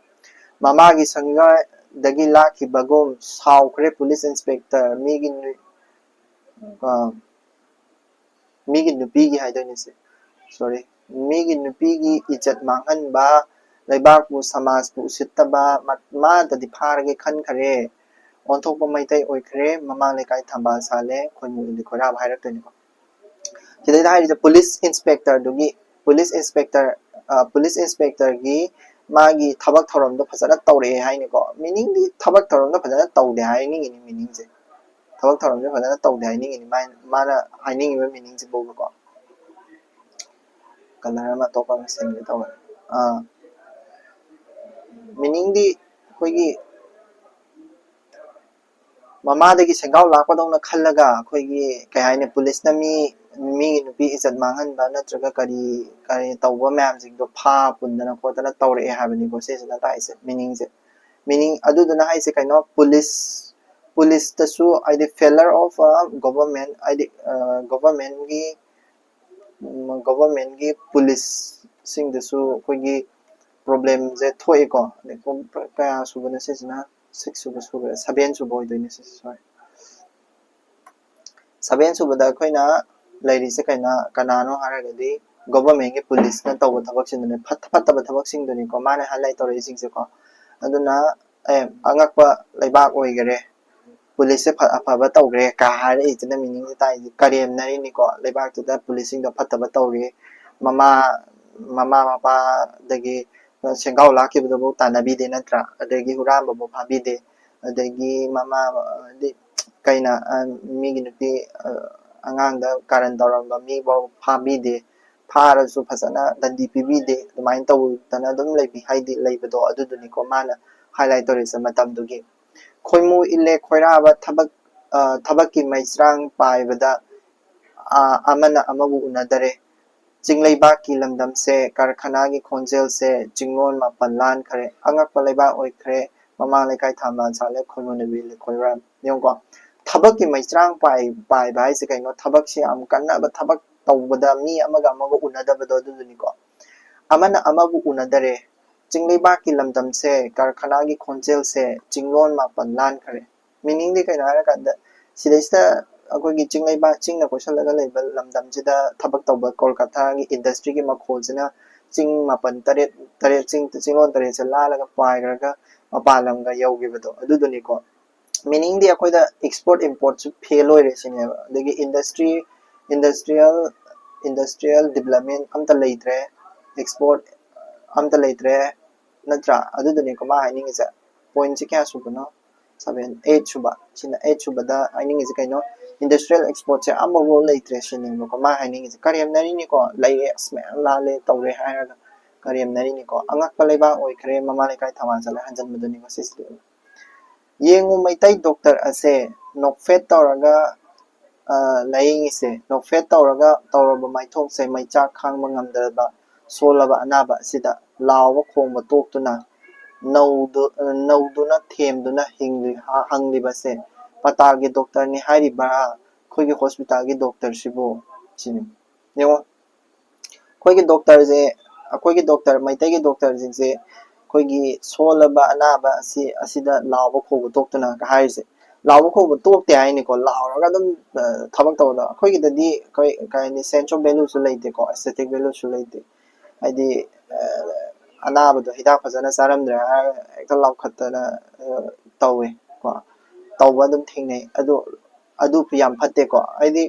ꯃꯃꯥꯒꯤ ꯁꯪꯒꯗꯒꯤ ꯂꯥꯛꯈꯤꯕꯒꯨꯝ ꯁꯥꯎꯈ꯭ꯔꯦ ꯄꯨꯂꯤꯁ ꯏꯟꯁꯄꯦꯛꯇꯔ, ꯃꯤꯒꯤ ꯅꯨ-, ꯑ, ꯃꯤꯒꯤ ꯅꯨꯄꯤꯒꯤ ꯍꯥꯏꯗꯣꯏꯅꯦ ꯁꯦ, ꯁꯣꯔꯤ, ꯃꯤꯒꯤ ꯅꯨꯄꯤꯒꯤ ꯏꯖꯠ ꯃꯥꯡꯍꯟꯕ, ꯂꯩꯕꯥꯛꯄꯨ ꯁꯃꯥꯖꯄꯨ ꯎꯁꯤꯠꯇꯕ, ꯃ-, ꯃꯥꯗꯗꯤ ꯐꯥꯔꯒꯦ ꯈꯟꯈꯔꯦ, ꯑꯣꯟꯊꯣꯛꯄ ꯃꯩꯇꯩ ꯑꯣꯏꯈ꯭ꯔꯦ, ꯃꯃꯥ ꯂꯩꯀꯥꯏ ꯊꯝꯕꯥꯜ ꯁꯥꯜꯂꯦ, ꯈꯣꯏꯃꯨ ꯏꯜꯂꯤ ꯈꯣꯏꯔꯥꯕ ꯍꯥꯏꯔꯛꯇꯣꯏꯅꯤꯀꯣ꯫ ꯁꯤꯗꯩꯗ ꯍꯥꯏꯔꯤꯁꯦ ꯄꯨꯂꯤꯁ ꯏꯟꯁꯄꯦꯛꯇꯔꯗꯨꯒꯤ, ꯄꯨꯂꯤꯁ ꯏꯟꯁꯄꯦꯛꯇꯔ, ꯑ, ꯄꯨꯂꯤꯁ ꯏꯟꯁꯄꯦꯛꯇꯔꯒꯤ ꯃꯥꯒꯤ ꯊꯕꯛ ꯊꯧꯔꯝꯗꯣ ꯐꯖꯅ ꯇꯧꯔꯛꯑꯦ ꯍꯥꯏꯅꯤꯀꯣ꯫ ꯃꯤꯅꯤꯡꯗꯤ ꯊꯕꯛ ꯊꯧꯔꯝꯗꯣ ꯐꯖꯅ ꯇꯧꯗꯦ ꯍꯥꯏꯅꯤꯡꯉꯤꯅꯤ ꯃꯤꯅꯤꯡꯁꯦ꯫ ꯊꯕꯛ ꯊꯧꯔꯝꯁꯦ ꯐꯖꯅ ꯇꯧꯗꯦ ꯍꯥꯏꯅꯤꯡꯉꯤꯅꯤ ꯃꯥꯏ-, ꯃꯥꯅ ꯍꯥꯏꯅꯤꯡꯉꯤꯕ ꯃꯤꯅꯤꯡꯁꯤꯕꯨꯕꯀꯣ꯫ ꯀꯂꯔ ꯑꯃ ꯑꯇꯣꯞꯄ ꯑꯃ ꯁꯤꯟꯒꯦ ꯇꯧꯕꯅꯤ꯫ ꯑꯥ, ꯃꯤꯅꯤꯡꯗꯤ ꯑꯩꯈꯣꯏꯒꯤ ꯃꯃꯥꯗꯒꯤ ꯁꯦꯡꯒꯥꯎ ꯂꯥꯛꯄꯗꯧꯅ ꯈꯜꯂꯒ ꯑꯩꯈꯣꯏꯒꯤ ꯀꯩ ꯍꯥꯏꯅꯤ, ꯄꯨꯂꯤꯁꯅ ꯃꯤ, ꯃꯤꯒꯤ ꯅꯨꯄꯤ ꯏꯖꯠ ꯃꯥꯡꯍꯟꯕ ꯅꯠꯇ꯭ꯔꯒ ꯀꯔꯤ ꯀꯔꯤ ꯇꯧꯕ ꯃꯌꯥꯝꯁꯤꯡꯗꯣ ꯐꯥ ꯄꯨꯟꯗꯅ ꯈꯣꯠꯇꯅ ꯇꯧꯔꯛꯑꯦ ꯍꯥꯏꯕꯅꯤꯀꯣ ꯁꯤꯁꯤꯅ ꯇꯥꯛꯏꯁꯦ ꯃꯤꯅꯤꯡꯁꯦ꯫ ꯃꯤꯅꯤꯡ ꯑꯗꯨꯗꯨꯅ ꯍꯥꯏꯁꯦ ꯀꯩꯅꯣ, ꯄꯨꯂꯤꯁ, ꯄꯨꯂꯤꯁꯇꯁꯨ ꯍꯥꯏꯗꯤ failure of a government, ꯍꯥꯏꯗꯤ ꯒꯣꯚꯔꯟꯃꯦꯟꯒꯤ, ꯒꯣꯚꯔꯟꯃꯦꯟꯒꯤ ꯄꯨꯂꯤꯁꯁꯤꯡꯗꯁꯨ ꯑꯩꯈꯣꯏꯒꯤ ꯄ꯭ꯔꯣꯕ꯭ꯂꯦꯝꯁꯦ ꯊꯣꯛꯑꯦꯀꯣ꯫ ꯑꯗꯩ ꯀꯌꯥ ꯁꯨꯕꯅꯣ ꯁꯤꯁꯤꯅ? ꯁꯤꯛꯁ ꯁꯨꯕ ꯁꯨꯕ, ꯁꯚꯦꯟ ꯁꯨꯕ ꯑꯣꯏꯗꯣꯏꯅꯦ ꯁꯤꯁꯦ, ꯁꯣꯔꯤ꯫ ꯁꯚꯦꯟ ꯁꯨꯕꯗ ꯑꯩꯈꯣꯏꯅ ꯂꯩꯔꯤꯁꯦ ꯀꯩꯅꯣ, ꯀꯅꯥꯅꯣ ꯍꯥꯏꯔꯒꯗꯤ ꯒꯣꯚꯔꯟꯃꯦꯟꯒꯤ ꯄꯨꯂꯤꯁꯅ ꯇꯧꯕ ꯊꯕꯛꯁꯤꯡꯗꯨꯅꯦ, ꯐꯠꯇ ꯐꯠꯇꯕ ꯊꯕꯛꯁꯤꯡꯗꯨꯅꯤꯀꯣ ꯃꯥꯅ ꯍꯥꯏꯂꯥꯏꯠ ꯇꯧꯔꯛꯏꯁꯤꯡꯁꯦꯀꯣ꯫ ꯑꯗꯨꯅ ꯑꯦ, ꯑꯉꯛꯄ ꯂꯩꯕꯥꯛ ꯑꯣꯏꯈꯔꯦ, ꯄꯨꯂꯤꯁꯁꯦ ꯐ- ꯑꯐꯕ ꯇꯧꯈ꯭ꯔꯦ ꯀ ꯍꯥꯏꯔꯛꯏꯁꯤꯅ ꯃꯤꯅꯤꯡꯁꯦ ꯇꯥꯏꯁꯦ ꯀꯔꯦꯝꯅꯔꯤꯅꯤꯀꯣ꯫ ꯂꯩꯕꯥꯛꯇꯨꯗ ꯄꯨꯂꯤꯁꯁꯤꯡꯗꯣ ꯐꯠꯇꯕ ꯇꯧꯔꯤ, ꯃꯃꯥ ꯃꯃꯥ ꯃꯄꯥꯗꯒꯤ ꯁꯦꯡꯒꯥꯎ ꯂꯥꯛꯈꯤꯕꯗꯨꯐꯥꯎ ꯇꯥꯟꯅꯕꯤꯗꯦ ꯅꯠꯇ꯭ꯔꯥ? ꯑꯗꯒꯤ ꯍꯨꯔꯥꯟꯕꯐꯥꯎ ꯐꯥꯕꯤꯗꯦ, ꯑꯗꯒꯤ ꯃꯃꯥ ꯍꯥꯏꯗꯤ ꯀꯩꯅ ꯑ, ꯃꯤꯒꯤ ꯅꯨꯄꯤ ꯑ, ꯑꯉꯥꯡꯗ ꯀꯥꯔꯟ ꯇꯧꯔꯝꯕ ꯃꯤꯐꯥꯎ ꯐꯥꯕꯤꯗꯦ, ꯐꯥꯔꯁꯨ ꯐꯖꯅ ꯗꯟꯗꯤ ꯄꯤꯕꯤꯗꯦ, ꯑꯗꯨꯃꯥꯏꯅ ꯇꯧꯗꯅ ꯑꯗꯨꯝ ꯂꯩꯕꯤ ꯍꯥꯏꯗꯤ ꯂꯩꯕꯗꯣ ꯑꯗꯨꯗꯨꯅꯤꯀꯣ ꯃꯥꯅ ꯍꯥꯏꯂꯥꯏꯠ ꯇꯧꯔꯤꯁꯦ ꯃꯇꯝꯗꯨꯒꯤ꯫ ꯈꯣꯏꯃꯨ ꯏꯜꯂꯦ ꯈꯣꯏꯔꯥꯕ ꯊꯕꯛ ꯑ, ꯊꯕꯛꯀꯤ ꯃꯩꯁ꯭ꯔꯥꯡ ꯄꯥꯏꯕꯗ ꯑ, ꯑꯃꯅ ꯑꯃꯕꯨ ꯎꯅꯗꯔꯦ꯫ ꯆꯤꯡꯂꯩꯕꯥꯛꯀꯤ ꯂꯝꯗꯝꯁꯦ, ꯀꯔꯈꯅꯥꯒꯤ ꯈꯣꯟꯖꯦꯜꯁꯦ, ꯆꯤꯡꯂꯣꯟ ꯃꯥꯄꯜ ꯂꯥꯟꯈ꯭ꯔꯦ꯫ ꯑꯉꯛꯄ ꯂꯩꯕꯥꯛ ꯑꯣꯏꯈ꯭ꯔꯦ꯫ ꯃꯃꯥꯡ ꯂꯩꯀꯥꯏ ꯊꯝꯕꯥꯜ ꯁꯥꯠꯂꯦ, ꯈꯣꯏꯃꯨ ꯅꯨꯕꯤ ꯏꯜꯂꯦ ꯈꯣꯏꯔꯥꯕ꯫ ꯌꯦꯡꯉꯨꯀꯣ, ꯊꯕꯛꯀꯤ ꯃꯩꯁ꯭ꯔꯥꯡ ꯄꯥꯏ ꯄꯥꯏꯕ ꯍꯥꯏꯁꯦ ꯀꯩꯅꯣ? ꯊꯕꯛꯁꯦ ꯌꯥꯝ ꯀꯟꯅꯕ ꯊꯕꯛ ꯇꯧꯕꯗ ꯃꯤ ꯑꯃꯒ ꯑꯃꯒ ꯎꯅꯗꯕꯗꯣ ꯑꯗꯨꯗꯨꯅꯤꯀꯣ꯫ ꯑꯃꯅ ꯑꯃꯕꯨ ꯎꯅꯗꯔꯦ꯫ ꯆꯤꯡꯂꯩꯕꯥꯛꯀꯤ ꯂꯝꯗꯝꯁꯦ, ꯀꯔꯈꯅꯥꯒꯤ ꯈꯣꯟꯖꯦꯜꯁꯦ, ꯆꯤꯡꯂꯣꯟ ꯃꯥꯄꯜ ꯂꯥꯟꯈ꯭ꯔꯦ꯫ ꯃꯤꯅꯤꯡꯗꯤ ꯀꯩꯅꯣ ꯍꯥꯏꯔꯀꯥꯟꯗ, ꯁꯤꯗꯩꯁꯤꯗ ꯑꯩꯈꯣꯏꯒꯤ ꯆꯤꯡ ꯂꯩꯕꯥꯛ, ꯆꯤꯡꯅ ꯀꯣꯏꯁꯜꯂꯒ ꯂꯩꯕ ꯂꯝꯗꯝꯁꯤꯗ ꯊꯕꯛ ꯇꯧꯕ ꯀꯣꯜꯀꯇꯥꯒꯤ ꯏꯟꯗꯁꯇ꯭ꯔꯤꯒꯤ ꯃꯈꯣꯜꯁꯤꯅ ꯆꯤꯡ ꯃꯥꯄꯜ ꯇꯔꯦꯠ, ꯇꯔꯦꯠ ꯆꯤꯡ, ꯆꯤꯡꯂꯣꯟ ꯇꯔꯦꯠꯁꯦ ꯂꯥꯜꯂꯒ ꯄꯥꯏꯈ꯭ꯔꯒ ꯃꯄꯥꯟ ꯂꯝꯒ ꯌꯧꯈꯤꯕꯗꯣ ꯑꯗꯨꯗꯨꯅꯤꯀꯣ꯫ ꯃꯤꯅꯤꯡꯗꯤ ꯑꯩꯈꯣꯏꯗ ꯑꯦꯛꯁꯄꯣꯔꯠ ꯏꯝꯄꯣꯔꯠꯁꯨ ꯐꯦꯜ ꯑꯣꯏꯔꯦ ꯁꯤꯅꯦꯕ꯫ ꯑꯗꯒꯤ ꯏꯟꯗꯁꯇ꯭ꯔꯤ, ꯏꯟꯗꯁꯇ꯭ꯔꯤꯌꯦꯜ, ꯏꯟꯗꯁꯇ꯭ꯔꯤꯌꯦꯜ ꯗꯤꯕꯂꯞꯃꯦꯟ ꯑꯝꯇ ꯂꯩꯇ꯭ꯔꯦ, ꯑꯦꯛꯁꯄꯣꯔꯠ ꯑꯝꯇ ꯂꯩꯇ꯭ꯔꯦ, ꯅꯠꯇ꯭ꯔꯥ? ꯑꯗꯨꯗꯨꯅꯤꯀꯣ ꯃꯥ ꯍꯥꯏꯅꯤꯡꯉꯤꯁꯦ꯫ ꯄꯣꯏꯟꯠꯁꯦ ꯀꯌꯥ ꯁꯨꯕꯅꯣ? ꯁꯚꯦꯟ, ꯑꯩꯠ ꯁꯨꯕ꯫ ꯁꯤꯅ ꯑꯩꯠ ꯁꯨꯕꯗ ꯍꯥꯏꯅꯤꯡꯉꯤꯁꯦ ꯀꯩꯅꯣ? ꯏꯟꯗꯁꯇ꯭ꯔꯤꯌꯦꯜ ꯑꯦꯛꯁꯄꯣꯔꯠꯁꯦ ꯑꯃꯐꯥꯎ ꯂꯩꯇ꯭ꯔꯦ ꯁꯤꯅꯦꯕꯀꯣ ꯃꯥ ꯍꯥꯏꯅꯤꯡꯉꯤꯁꯦ꯫ ꯀꯔꯦꯝꯅꯔꯤꯅꯤꯀꯣ, ꯂꯩꯔꯦ, ꯑꯁ, ꯃꯌꯥꯝ ꯂꯥꯜꯂꯦ, ꯇꯧꯔꯦ ꯍꯥꯏꯔꯒ ꯀꯔꯦꯝꯅꯔꯤꯅꯤꯀꯣ꯫ ꯑꯉꯛꯄ ꯂꯩꯕꯥꯛ ꯑꯣꯏꯈ꯭ꯔꯦ, ꯃꯃꯥ ꯂꯩꯀꯥꯏ ꯊꯧꯕꯥꯜ ꯆꯠꯂꯦ, ꯍꯟꯖꯟꯕꯗꯨꯅꯤꯀꯣ ꯁꯤꯁꯤꯗꯤ꯫ ꯌꯦꯡꯉꯨ ꯃꯩꯇꯩ ꯗꯣꯛꯇꯔ ꯑꯁꯦ ꯅꯣꯛꯐꯦꯠ ꯇꯧꯔꯒ, ꯑ, ꯂꯥꯌꯦꯡꯉꯤꯁꯦ꯫ ꯅꯣꯛꯐꯦꯠ ꯇꯧꯔꯒ ꯇꯧꯔꯕ ꯃꯥꯏꯊꯣꯡꯁꯦ ꯃꯩꯆꯥꯛ ꯈꯥꯡꯕ ꯉꯝꯗ꯭ꯔꯕ ꯁꯣꯜꯂꯕ ꯑꯅꯥꯕ ꯑꯁꯤꯗ ꯂꯥꯎꯕ ꯈꯣꯡꯕ ꯇꯣꯛꯇꯨꯅ ꯅꯧꯗꯨ-, ꯅꯧꯗꯨꯅ ꯊꯦꯝꯗꯨꯅ ꯍꯤꯡꯂꯤ-, ꯍ-, ꯍꯪꯂꯤꯕꯁꯦ ꯄꯇꯥꯒꯤ ꯗꯣꯛꯇꯔꯅꯤ ꯍꯥꯏꯔꯤꯕ꯭ꯔꯥ? ꯑꯩꯈꯣꯏꯒꯤ ꯍꯣꯁꯄꯤꯇꯥꯜꯒꯤ ꯗꯣꯛꯇꯔꯁꯤꯕꯨ? ꯁꯤꯅꯤ꯫ ꯌꯦꯡꯉꯣ, ꯑꯩꯈꯣꯏꯒꯤ ꯗꯣꯛꯇꯔꯁꯦ, ꯑꯩꯈꯣꯏꯒꯤ ꯗꯣꯛꯇꯔ, ꯃꯩꯇꯩꯒꯤ ꯗꯣꯛꯇꯔꯁꯤꯡꯁꯦ ꯑꯩꯈꯣꯏꯒꯤ ꯁꯣꯜꯂꯕ ꯑꯅꯥꯕ ꯑꯁꯤ, ꯑꯁꯤꯗ ꯂꯥꯎꯕ ꯈꯣꯡꯕ ꯇꯣꯛꯇꯨꯅ ꯍꯥꯏꯔꯤꯁꯦ꯫ ꯂꯥꯎꯕ ꯈꯣꯡꯕ ꯇꯣꯛꯇꯦ ꯍꯥꯏꯅꯤꯀꯣ꯫ ꯂꯥꯎꯔꯒ ꯑꯗꯨꯝ ꯊꯕꯛ ꯇꯧꯕꯗꯣ ꯑꯩꯈꯣꯏꯒꯤꯗꯗꯤ ꯑꯩꯈꯣꯏ ꯀꯩ ꯍꯥꯏꯅꯤ, sense of value ꯁꯨ ꯂꯩꯇꯦꯀꯣ, aesthetic value ꯁꯨ ꯂꯩꯇꯦ꯫ ꯍꯥꯏꯗꯤ ꯑꯅꯥꯕꯗꯣ ꯍꯤꯗꯥꯛ ꯐꯖꯅ ꯆꯥꯔꯝꯗ꯭ꯔꯦ ꯍꯥꯏꯔꯒ ꯍꯦꯛꯇ ꯂꯥꯎꯈꯠꯇꯅ ꯇꯧꯋꯦ ꯀꯣ꯫ ꯇꯧꯕ ꯑꯗꯨꯝ ꯊꯦꯡꯅꯩ꯫ ꯑꯗꯨ ꯑꯗꯨ ꯌꯥꯝ ꯐꯠꯇꯦꯀꯣ꯫ ꯍꯥꯏꯗꯤ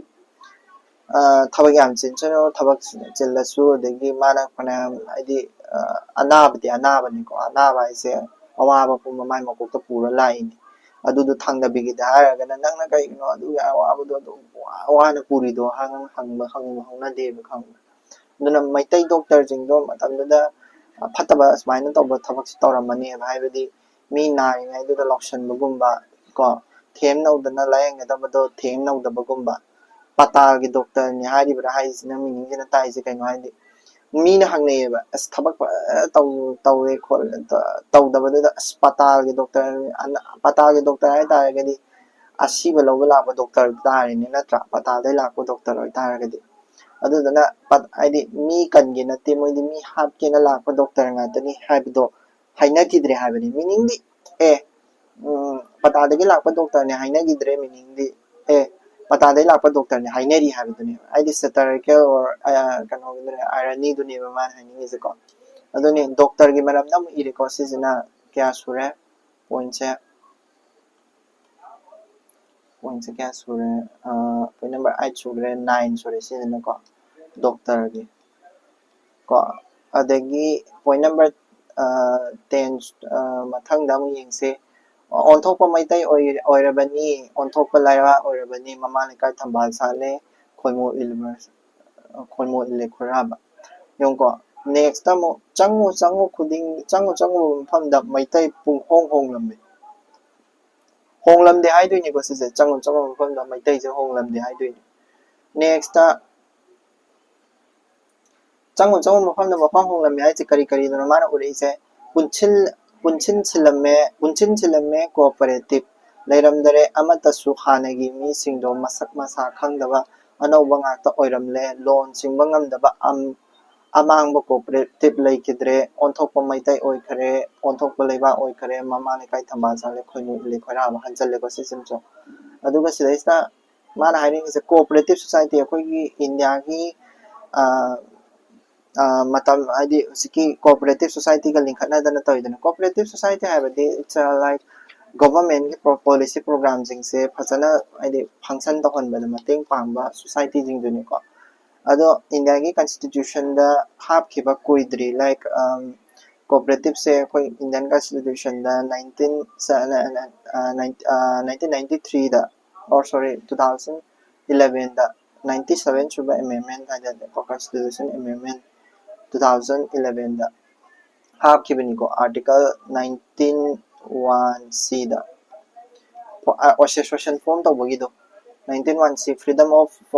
ꯊꯕꯛ ꯌꯥꯝ ꯆꯤꯟꯁꯅꯨ, ꯊꯕꯛ ꯆꯤꯜꯂꯁꯨ, ꯑꯗꯒꯤ ꯃꯥꯅ ꯐꯅꯌꯥꯝ ꯍꯥꯏꯗꯤ ꯑꯅꯥꯕꯗꯤ ꯑꯅꯥꯕꯅꯤꯀꯣ꯫ ꯑꯅꯥꯕ ꯍꯥꯏꯁꯦ ꯑꯋꯥꯕ ꯄꯨꯝꯕ ꯃꯥꯏ ꯃꯀꯣꯛꯇ ꯄꯨꯔ ꯂꯥꯛꯏꯅꯤ꯫ ꯑꯗꯨꯗꯣ ꯊꯥꯡꯗꯕꯤꯒꯦꯗꯤ ꯍꯥꯏꯔꯒꯅ, "ꯅꯪꯅ ꯀꯩꯒꯤꯅꯣ ꯑꯗꯨꯒꯤ ꯑꯋꯥꯕꯗꯣ ꯑꯗꯨꯝ ꯋꯥꯅ ꯄꯨꯔꯤꯗꯣ?" ꯍꯥꯏꯅ ꯍꯪꯕ ꯍꯪꯕ ꯍꯧꯅꯗꯦꯕ, ꯈꯪꯕ꯭ꯔꯥ? ꯑꯗꯨꯅ ꯃꯩꯇꯩ ꯗꯣꯛꯇꯔꯁꯤꯡꯗꯣ ꯃꯇꯝꯗꯨꯗ ꯐꯠꯇꯕ ꯁꯨꯃꯥꯏꯅ ꯇꯧꯕ ꯊꯕꯛꯁꯦ ꯇꯧꯔꯝꯃꯅꯦꯕ꯫ ꯍꯥꯏꯕꯗꯤ ꯃꯤ ꯅꯥꯔꯤꯉꯩꯗꯨꯗ ꯂꯥꯎꯁꯟꯕꯒꯨꯝꯕ ꯀꯣ, ꯊꯦꯝ ꯅꯧꯗꯅ ꯂꯥꯏꯌꯦꯡꯒꯗꯕꯗꯣ ꯊꯦꯝ ꯅꯧꯗꯕꯒꯨꯝꯕ꯫ ꯄꯇꯥꯜꯒꯤ ꯗꯣꯛꯇꯔꯅꯤ ꯍꯥꯏꯔꯤꯕ꯭ꯔꯥ ꯍꯥꯏꯁꯤꯅ meaning ꯁꯤꯅ ꯇꯥꯛꯏꯁꯦ ꯀꯩꯅꯣ ꯍꯥꯏꯗꯤ, ꯃꯤꯅ ꯍꯪꯅꯩꯌꯦꯕ, "ꯑꯁ, ꯊꯕꯛ ꯐꯖꯅ ꯇꯧ-, ꯇꯧꯋꯦ ꯈꯣꯠꯂꯦ", ꯇ-, ꯇꯧꯗꯕꯗꯨꯗ, "ꯑꯁ, ꯄꯇꯥꯜꯒꯤ ꯗꯣꯛꯇꯔ, ꯑꯅ-, ꯄꯇꯥꯜꯒꯤ ꯗꯣꯛꯇꯔ ꯍꯥꯏꯇꯥꯔꯒꯗꯤ ꯑꯁꯤꯕ ꯂꯧꯕ ꯂꯥꯛꯄ ꯗꯣꯛꯇꯔ ꯇꯥꯔꯦꯅꯦ, ꯅꯠꯇ꯭ꯔꯥ? ꯄꯇꯥꯜꯗꯩ ꯂꯥꯛꯄ ꯗꯣꯛꯇꯔ ꯑꯣꯏꯇꯥꯔꯒꯗꯤ"꯫ ꯑꯗꯨꯗꯨꯅ ꯄꯠ-, ꯍꯥꯏꯗꯤ ꯃꯤ ꯀꯟꯒꯦ ꯅꯠꯇꯦ, ꯃꯣꯏꯗꯤ ꯃꯤ ꯍꯥꯠꯀꯦꯅ ꯂꯥꯛꯄ ꯗꯣꯛꯇꯔ ꯉꯥꯛꯇꯅꯤ ꯍꯥꯏꯕꯗꯣ ꯍꯥꯏꯅꯈꯤꯗ꯭ꯔꯦ ꯍꯥꯏꯕꯅꯤ꯫ Meaning ꯗꯤ, ꯑꯦ, ꯎꯝ, ꯄꯇꯥꯗꯒꯤ ꯂꯥꯛꯄ ꯗꯣꯛꯇꯔꯅꯤ ꯍꯥꯏꯅꯈꯤꯗ꯭ꯔꯦ, meaning ꯗꯤ, ꯑꯦ, ꯄꯇꯥꯗꯒꯤ ꯂꯥꯛꯄ ꯗꯣꯛꯇꯔꯅꯤ ꯍꯥꯏꯅꯔꯤ ꯍꯥꯏꯕꯗꯨꯅꯦꯕ꯫ ꯍꯥꯏꯗꯤ satirical or, ꯑ, ꯀꯩꯅꯣꯒꯤꯗꯨꯅꯦ, irony ꯗꯨꯅꯦꯕ ꯃꯥꯅ ꯍꯥꯏꯅꯤꯡꯉꯤꯁꯦꯀꯣ꯫ ꯑꯗꯨꯅꯤ, ꯗꯣꯛꯇꯔꯒꯤ ꯃꯔꯝꯗ ꯑꯃꯨꯛ ꯏꯔꯦꯀꯣ꯫ ꯁꯤꯁꯤꯅ ꯀꯌꯥ ꯁꯨꯔꯦ? Point ꯁꯦ, point ꯁꯦ ꯀꯌꯥ ꯁꯨꯔꯦ? ꯑ, point number eight ꯁꯨꯈ꯭ꯔꯦ, nine ꯁꯨꯔꯦ ꯁꯤꯁꯤꯅꯀꯣ, ꯗꯣꯛꯇꯔꯒꯤ꯫ ꯀꯣ, ꯑꯗꯒꯤ point number, ꯑ, ten, ꯑ, ꯃꯊꯪꯗ ꯑꯃꯨꯛ ꯌꯦꯡꯁꯤ꯫ ꯑꯣꯟꯊꯣꯛꯄ ꯃꯩꯇꯩ ꯑꯣꯏ-, ꯑꯣꯏꯔꯕꯅꯤ, ꯑꯣꯟꯊꯣꯛꯄ ꯂꯥꯏꯋꯥ ꯑꯣꯏꯔꯕꯅꯤ, ꯃꯃꯥ ꯂꯩꯀꯥꯏ ꯊꯝꯕꯥꯜ ꯁꯥꯠꯂꯦ, ꯈꯣꯏꯃꯨ ꯏꯜꯂꯕ, ꯈꯣꯏꯃꯨ ꯏꯜꯂꯦ ꯈꯨꯔꯥꯕ꯫ ꯌꯦꯡꯉꯨꯀꯣ, next ꯑꯃꯨꯛ ꯆꯪꯉꯨ ꯆꯪꯉꯨ ꯈꯨꯗꯤꯡ, ꯆꯪꯉꯨ ꯆꯪꯉꯨꯕ ꯃꯐꯝꯗ ꯃꯩꯇꯩ ꯄꯨꯡꯍꯣꯡ ꯍꯣꯡꯂꯝꯃꯤ꯫ ꯍꯣꯡꯂꯝꯗꯦ ꯍꯥꯏꯗꯣꯏꯅꯤꯀꯣ ꯁꯤꯁꯦ, ꯆꯪꯉꯨ ꯆꯪꯉꯨꯕ ꯃꯐꯝꯗ ꯃꯩꯇꯩꯁꯦ ꯍꯣꯡꯂꯝꯗꯦ ꯍꯥꯏꯗꯣꯏꯅꯤ꯫ Next, ꯆꯪꯉꯨ ꯆꯪꯉꯨ ꯃꯐꯝꯗ ꯃꯐꯝ ꯍꯣꯡꯂꯝꯃꯤ ꯍꯥꯏꯁꯦ ꯀꯔꯤ ꯀꯔꯤꯅꯣ ꯃꯥꯅ ꯎꯔꯛꯏꯁꯦ? ꯄꯨꯟꯁꯤꯜ-, ꯄꯨꯟꯁꯤꯟ ꯁꯤꯜꯂꯝꯃꯦ, ꯄꯨꯟꯁꯤꯟ ꯁꯤꯜꯂꯝꯃꯦ, cooperative ꯂꯩꯔꯝꯗꯔꯦ, ꯑꯃꯠꯇꯁꯨ ꯍꯥꯟꯅꯒꯤ ꯃꯤꯁꯤꯡꯗꯣ ꯃꯁꯛ ꯃꯁꯥ ꯈꯪꯗꯕ ꯑꯅꯧꯕ ꯉꯥꯛꯇ ꯑꯣꯏꯔꯝꯂꯦ, ꯂꯣꯟ ꯁꯤꯡꯕ ꯉꯝꯗꯕ ꯑꯝ-, ꯑꯃꯥꯡꯕ ꯀꯣꯑꯣꯄꯔꯦꯇꯤꯚ ꯂꯩꯈꯤꯗ꯭ꯔꯦ, ꯑꯣꯟꯊꯣꯛꯄ ꯃꯩꯇꯩ ꯑꯣꯏꯈꯔꯦ, ꯑꯣꯟꯊꯣꯛꯄ ꯂꯩꯕꯥꯛ ꯑꯣꯏꯈꯔꯦ, ꯃꯃꯥ ꯂꯩꯀꯥꯏ ꯊꯝꯕꯥꯜ ꯁꯥꯠꯂꯦ, ꯈꯣꯏꯃꯨ ꯏꯜꯂꯦ, ꯈꯣꯏꯔꯥꯕ ꯍꯟꯖꯜꯂꯦꯀꯣ ꯁꯤꯁꯤꯃꯁꯨ꯫ ꯑꯗꯨꯒ ꯁꯤꯗꯩꯁꯤꯗ ꯃꯥꯅ ꯍꯥꯏꯅꯤꯡꯉꯤꯁꯦ ꯀꯣꯑꯣꯄꯔꯦꯇꯤꯚ ꯁꯣꯁꯥꯏꯇꯤ ꯑꯩꯈꯣꯏꯒꯤ ꯏꯟꯗꯤꯌꯥꯒꯤ ꯃꯇꯝ ꯍꯥꯏꯗꯤ ꯍꯧꯖꯤꯛꯀꯤ ꯀꯣꯑꯣꯄꯔꯦꯇꯤꯚ ꯁꯣꯁꯥꯏꯇꯤꯒ ꯂꯤꯡꯈꯠꯅꯗꯅ ꯇꯧꯔꯤꯗꯅ꯫ ꯀꯣꯑꯣꯄꯔꯦꯇꯤꯚ ꯁꯣꯁꯥꯏꯇꯤ ꯍꯥꯏꯕꯗꯤ it's like ꯒꯣꯚꯔꯟꯃꯦꯟꯒꯤ ꯄꯣꯂꯤꯁꯤ ꯄ꯭ꯔꯣꯒ꯭ꯔꯥꯝꯁꯤꯡꯁꯦ ꯐꯖꯅ ꯍꯥꯏꯗꯤ ꯐꯪꯁꯟ ꯇꯧꯍꯟꯕꯗ ꯃꯇꯦꯡ ꯄꯥꯡꯕ ꯁꯣꯁꯥꯏꯇꯤꯁꯤꯡꯗꯨꯅꯤꯀꯣ꯫ ꯑꯗꯣ ꯏꯟꯗꯤꯌꯥꯒꯤ ꯀꯟꯁꯇꯤꯇ꯭ꯌꯨꯁꯟꯗ ꯍꯥꯞꯈꯤꯕ ꯀꯨꯏꯗ꯭ꯔꯤ꯫ ꯂꯥꯏꯛ ꯀꯣꯑꯣꯄꯔꯦꯇꯤꯚꯁꯦ ꯑꯩꯈꯣꯏ ꯏꯟꯗꯤꯌꯥꯟ ꯀꯟꯁꯇꯤꯇ꯭ꯌꯨꯁꯟꯗ ꯅꯥꯏꯟꯇꯤꯟ ꯅꯥꯏꯟꯇꯤꯟ ꯅꯥꯏꯟꯇꯤ ꯊ꯭ꯔꯤꯗ ꯑꯣꯔ ꯁꯣꯔꯤ ꯇꯨ ꯊꯥꯎꯖꯟ ꯏꯂꯚꯦꯟꯗ ꯅꯥꯏꯟꯇꯤ ꯁꯚꯦꯟ ꯁꯨꯕ ꯑꯦꯃꯦꯟꯃꯦꯟ ꯍꯥꯏꯇꯥꯔꯦꯀꯣ, ꯀꯟꯁꯇꯤꯇ꯭ꯌꯨꯁꯟ ꯑꯦꯃꯦꯟꯃꯦꯟ ꯇꯨ ꯊꯥꯎꯖꯟ ꯏꯂꯚꯦꯟꯗ ꯍꯥꯞꯈꯤꯕꯅꯤꯀꯣ꯫ ꯑꯥꯔꯇꯤꯀꯜ ꯅꯥꯏꯟꯇꯤꯟ ꯋꯥꯟ ꯁꯤꯗ ꯑꯦꯁꯣꯁꯤꯌꯦꯁꯟ ꯐꯣꯝ ꯇꯧꯕꯒꯤꯗꯣ, nineteen one C freedom of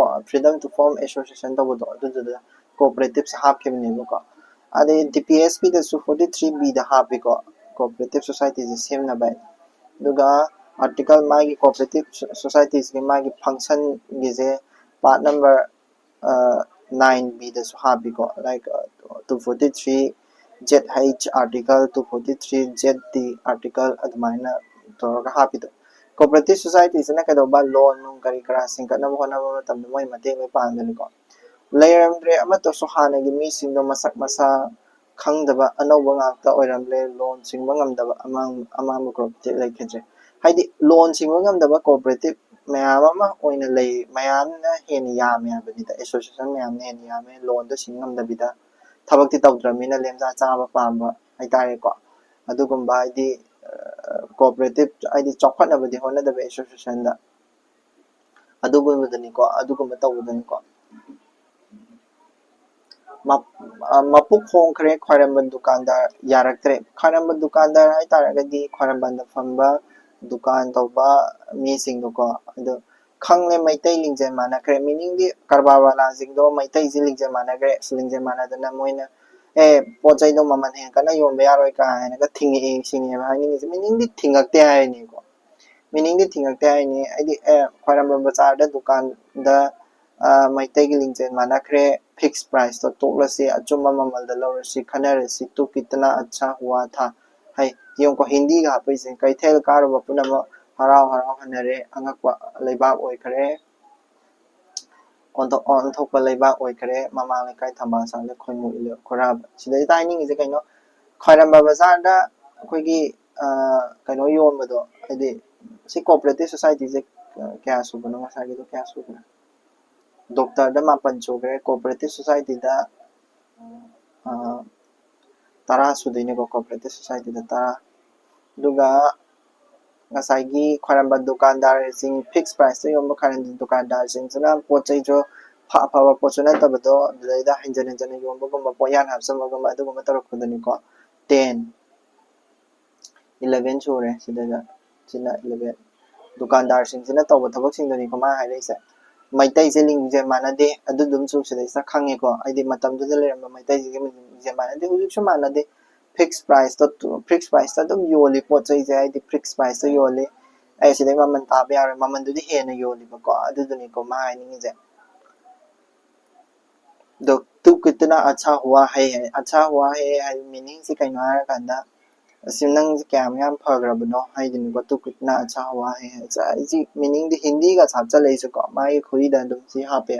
freedom to form association ꯇꯧꯕꯗꯣ ꯑꯗꯨꯗꯨꯗ ꯀꯣꯑꯣꯄꯔꯦꯇꯤꯚꯁꯦ ꯍꯥꯞꯈꯤꯕꯅꯦꯕꯀꯣ꯫ ꯑꯗꯩ ꯗꯤ ꯄꯤ ꯑꯦꯁ ꯄꯤꯗꯁꯨ ꯐꯣꯔꯇꯤ ꯊ꯭ꯔꯤ ꯕꯤꯗ ꯍꯥꯞꯄꯤꯀꯣ, ꯀꯣꯑꯣꯄꯔꯦꯇꯤꯚ ꯁꯣꯁꯥꯏꯇꯤꯁꯦ ꯁꯦꯝꯅꯕ ꯍꯥꯏꯅ꯫ ꯑꯗꯨꯒ ꯑꯥꯔꯇꯤꯀꯜ ꯃꯥꯒꯤ ꯀꯣꯑꯣꯄꯔꯦꯇꯤꯚ ꯁꯣꯁꯥꯏꯇꯤꯁꯀꯤ ꯃꯥꯒꯤ ꯐꯪꯁꯟꯒꯤꯁꯦ ꯄꯥꯔꯠ ꯅꯝꯕꯔ ꯅꯥꯏꯟ ꯕꯤꯗꯁꯨ ꯍꯥꯞꯄꯤꯀꯣ꯫ Like two forty three zed H article, two forty three zed D article ꯑꯗꯨꯃꯥꯏꯅ ꯇꯧꯔꯒ ꯍꯥꯞꯄꯤꯗꯣ꯫ ꯀꯣꯑꯣꯄꯔꯦꯇꯤꯚ ꯁꯣꯁꯥꯏꯇꯤꯁꯤꯅ ꯀꯩꯗꯧꯕ, ꯂꯣꯟ ꯅꯨꯡ ꯀꯔꯤ ꯀꯔꯥ ꯁꯤꯡꯒꯠꯅꯕ ꯍꯣꯠꯅꯕ ꯃꯇꯝꯗ ꯃꯣꯏ ꯃꯇꯦꯡ ꯂꯣꯏ ꯄꯥꯡꯗꯣꯏꯅꯤꯀꯣ꯫ ꯂꯩꯔꯝꯗ꯭ꯔꯦ ꯑꯃꯠꯇꯁꯨ, ꯍꯥꯟꯅꯒꯤ ꯃꯤꯁꯤꯡꯗꯣ ꯃꯁꯛ ꯃꯁꯥ ꯈꯪꯗꯕ ꯑꯅꯧꯕ ꯉꯥꯛꯇ ꯑꯣꯏꯔꯝꯂꯦ, ꯂꯣꯟ ꯁꯤꯡꯕ ꯉꯝꯗꯕ ꯑꯃꯥꯡ-, ꯑꯃꯥꯡꯕ ꯀꯣꯑꯣꯄꯔꯦꯇꯤꯚ ꯂꯩꯈꯤꯗ꯭ꯔꯦ꯫ ꯍꯥꯏꯗꯤ ꯂꯣꯟ ꯁꯤꯡꯕ ꯉꯝꯗꯕ ꯀꯣꯑꯣꯄꯔꯦꯇꯤꯚ ꯃꯌꯥꯝ ꯑꯃ ꯑꯣꯏꯅ ꯂꯩ, ꯃꯌꯥꯝꯅ ꯍꯦꯟꯅ ꯌꯥꯝꯃꯦ ꯍꯥꯏꯕꯅꯤꯗ, ꯑꯦꯁꯣꯁꯤꯌꯦꯁꯟ ꯃꯌꯥꯝꯅ ꯍꯦꯟꯅ ꯌꯥꯝꯃꯦ, ꯂꯣꯟꯗꯣ ꯁꯤꯡ ꯉꯝꯗꯕꯤꯗ ꯊꯕꯛꯇꯤ ꯇꯧꯗ꯭ꯔꯕꯅꯤꯅ ꯂꯦꯝꯖꯥ ꯆꯥꯕ ꯄꯥꯝꯕ ꯍꯥꯏꯇꯥꯔꯦꯀꯣ꯫ ꯑꯗꯨꯒꯨꯝꯕ ꯍꯥꯏꯗꯤ ꯀꯣꯑꯣꯄꯔꯦꯇꯤꯚ ꯍꯥꯏꯗꯤ ꯆꯥꯎꯈꯠꯅꯕꯗꯤ ꯍꯣꯠꯅꯗꯕ ꯑꯦꯁꯣꯁꯤꯌꯦꯁꯟꯗ ꯑꯗꯨꯒꯨꯝꯕꯗꯨꯅꯤꯀꯣ, ꯑꯗꯨꯒꯨꯝꯕ ꯇꯧꯕꯗꯨꯅꯤꯀꯣ꯫ ꯃꯞ-, ꯑ, ꯃꯄꯨꯛ ꯍꯣꯡꯈ꯭ꯔꯦ, ꯈ꯭ꯋꯥꯏꯔꯝꯕꯟ ꯗꯨꯀꯥꯟꯗꯥꯔ ꯌꯥꯔꯛꯇ꯭ꯔꯦ꯫ ꯈ꯭ꯋꯥꯏꯔꯝꯕꯟ ꯗꯨꯀꯥꯟꯗꯥꯔ ꯍꯥꯏꯇꯥꯔꯒꯗꯤ ꯈ꯭ꯋꯥꯏꯔꯝꯕꯟꯗ ꯐꯝꯕ ꯗꯨꯀꯥꯟ ꯇꯧꯕ ꯃꯤꯁꯤꯡꯗꯣꯀꯣ꯫ ꯑꯗꯨ ꯈꯪꯂꯦ, ꯃꯩꯇꯩ ꯂꯤꯡꯖꯦꯜ ꯃꯥꯟꯅꯈ꯭ꯔꯦ꯫ ꯃꯤꯅꯤꯡꯗꯤ ꯀꯔꯕꯥꯔ ꯋꯥꯂꯥꯁꯤꯡꯗꯣ ꯃꯩꯇꯩꯁꯤ ꯂꯤꯡꯖꯦꯜ ꯃꯥꯟꯅꯈ꯭ꯔꯦ꯫ ꯑꯁ, ꯂꯤꯡꯖꯦꯜ ꯃꯥꯟꯅꯗꯅ ꯃꯣꯏꯅ "ꯑꯦ, ꯄꯣꯠ ꯆꯩꯗꯣ ꯃꯃꯜ ꯍꯦꯟꯒꯠꯅ ꯌꯣꯟꯕ ꯌꯥꯔꯣꯏ" ꯀꯥꯏꯅꯒ ꯊꯤꯡꯉꯛꯑꯦ ꯁꯤꯅꯦꯕ ꯍꯥꯏꯅꯤꯡꯉꯤꯁꯦ꯫ ꯃꯤꯅꯤꯡꯗꯤ ꯊꯤꯡꯉꯛꯇꯦ ꯍꯥꯏꯅꯤꯀꯣ꯫ ꯃꯤꯅꯤꯡꯗꯤ ꯊꯤꯡꯉꯛꯇꯦ ꯍꯥꯏꯅꯤ꯫ ꯍꯥꯏꯗꯤ, ꯑꯦ, ꯈ꯭ꯋꯥꯏꯔꯝꯕꯟ ꯕꯖꯥꯔꯗ ꯗꯨꯀꯥꯟꯗ ꯃꯩꯇꯩꯒꯤ ꯂꯤꯡꯖꯦꯜ ꯃꯥꯟꯅꯈ꯭ꯔꯦ꯫ Fixed priceꯇꯣ ꯇꯣꯛꯂꯁꯤ, ꯑꯆꯨꯝꯕ ꯃꯃꯜꯗ ꯂꯧꯔꯁꯤ, ꯈꯟꯅꯔꯁꯤ꯫ Tu kitna accha hua tha꯫ ꯍꯥꯏ, ꯌꯦꯡꯉꯨꯀꯣ, ꯍꯤꯟꯗꯤꯒ ꯍꯥꯞꯄꯛꯏꯁꯦ꯫ ꯀꯩꯊꯦꯜ ꯀꯥꯔꯨꯕ ꯄꯨꯝꯅꯃꯛ ꯍꯔꯥꯎ ꯍꯔꯥꯎ ꯍꯟꯅꯔꯦ꯫ ꯑꯉꯛꯄ ꯂꯩꯕꯥꯛ ꯑꯣꯏꯈ꯭ꯔꯦ꯫ ꯑꯣꯟꯊꯣꯛ-, ꯑꯣꯟꯊꯣꯛꯄ ꯂꯩꯕꯥꯛ ꯑꯣꯏꯈ꯭ꯔꯦ꯫ ꯃꯃꯥ ꯂꯩꯀꯥꯏ ꯊꯝꯕꯥꯜ ꯁꯥꯠꯂꯦ, ꯈꯣꯏꯃꯨ ꯏꯜꯂꯦ ꯈꯣꯏꯔꯥꯕ꯫ ꯁꯤꯗꯩꯗ ꯍꯥꯏꯅꯤꯡꯉꯤꯁꯦ ꯀꯩꯅꯣ? ꯈ꯭ꯋꯥꯏꯔꯝꯕ ꯕꯖꯥꯔꯗ ꯑꯩꯈꯣꯏꯒꯤ, ꯑ, ꯀꯩꯅꯣ ꯌꯣꯟꯕꯗꯣ, ꯍꯥꯏꯗꯤ ꯁꯤ cooperative societyꯁꯦ, ꯑ, ꯀꯌꯥ ꯁꯨꯕꯅꯣ? ꯉꯁꯥꯏꯒꯤꯗꯣ ꯀꯌꯥ ꯁꯨꯕꯅꯣ? Doctorꯗ ꯃꯥꯄꯟ ꯁꯨꯈ꯭ꯔꯦ, cooperative societyꯗ, ꯑ, ꯇꯔꯥ ꯁꯨꯗꯣꯏꯅꯦꯀꯣ, cooperative societyꯗ ꯇꯔꯥ꯫ ꯑꯗꯨꯒ ꯉꯁꯥꯏꯒꯤ ꯈ꯭ꯋꯥꯏꯔꯝꯕ ꯗꯨꯀꯥꯟꯗꯥꯔꯁꯤꯡ, fixed priceꯇ ꯌꯣꯟꯕ ꯈ꯭ꯋꯥꯏꯔꯝꯕ ꯗꯨꯀꯥꯟꯗꯥꯔꯁꯤꯡꯁꯤꯅ ꯄꯣꯠ ꯆꯩꯁꯨ ꯐ-, ꯑꯐꯕ ꯄꯣꯠꯁꯨ ꯅꯠꯇꯕꯗꯣ, ꯑꯗꯨꯗꯩꯗ ꯍꯟꯖꯤꯟ ꯍꯟꯖꯤꯟꯅ ꯌꯣꯟꯕꯒꯨꯝꯕ, ꯄꯣꯠꯌꯥꯟ ꯍꯥꯞꯆꯤꯟꯕꯒꯨꯝꯕ, ꯑꯗꯨꯒꯨꯝꯕ ꯇꯧꯔꯛꯄꯗꯨꯅꯤꯀꯣ꯫ Ten, eleven ꯁꯨꯔꯦ ꯁꯤꯗꯩꯗ, ꯁꯤꯅ eleven꯫ ꯗꯨꯀꯥꯟꯗꯥꯔꯁꯤꯡꯁꯤꯅ ꯇꯧꯕ ꯊꯕꯛꯁꯤꯡꯗꯨꯅꯤꯀꯣ ꯃꯥ ꯍꯥꯏꯔꯛꯏꯁꯦ꯫ ꯃꯩꯇꯩꯁꯦ ꯂꯤꯡꯖꯦꯜ ꯃꯥꯟꯅꯗꯦ, ꯑꯗꯨ ꯑꯗꯨꯝꯁꯨ ꯁꯤꯗꯩꯁꯤꯗ ꯈꯪꯉꯦꯀꯣ꯫ ꯍꯥꯏꯗꯤ ꯃꯇꯝꯗꯨꯗ ꯂꯩꯔꯝꯕ ꯃꯩꯇꯩꯁꯤꯡꯁꯦ ꯂꯤꯡꯖꯦꯜ ꯃꯥꯟꯅꯗꯦ, ꯍꯧꯖꯤꯛꯁꯨ ꯃꯥꯟꯅꯗꯦ꯫ Fixed priceꯇ, fixed priceꯇ ꯑꯗꯨꯝ ꯌꯣꯜꯂꯤ ꯄꯣꯠ ꯆꯩꯁꯦ, ꯍꯥꯏꯗꯤ fixed priceꯇ ꯌꯣꯜꯂꯤ꯫ ꯑꯩ ꯁꯤꯗꯩ ꯃꯃꯜ ꯇꯥꯕ ꯌꯥꯔꯣꯏ, ꯃꯃꯜꯗꯨꯗꯤ ꯍꯦꯟꯅ ꯌꯣꯜꯂꯤꯕꯀꯣ, ꯑꯗꯨꯗꯨꯅꯤꯀꯣ ꯃꯥ ꯍꯥꯏꯅꯤꯡꯉꯤꯁꯦ꯫ ꯑꯗꯣ, Tu kitna accha hua hai ꯍꯥꯏ꯫ Accha hua hai ꯍꯥꯏ meaningꯁꯤ ꯀꯩꯅꯣ ꯍꯥꯏꯔꯀꯥꯟꯗ, ꯑꯁꯤ ꯅꯪꯁꯦ ꯀꯌꯥꯝ ꯌꯥꯝ ꯐꯈ꯭ꯔꯕꯅꯣ ꯍꯥꯏꯗꯨꯅꯤꯀꯣ, Tu kitna accha hua hai ꯍꯥꯏ꯫ ꯑꯁꯤ meaningꯗꯤ ꯍꯤꯟꯗꯤꯒ ꯍꯥꯞꯆꯜꯂꯛꯏꯁꯦꯀꯣ, ꯃꯥꯒꯤ ꯈꯨꯔꯤꯗ ꯑꯗꯨꯝ ꯁꯤ ꯍꯥꯞꯄꯦ꯫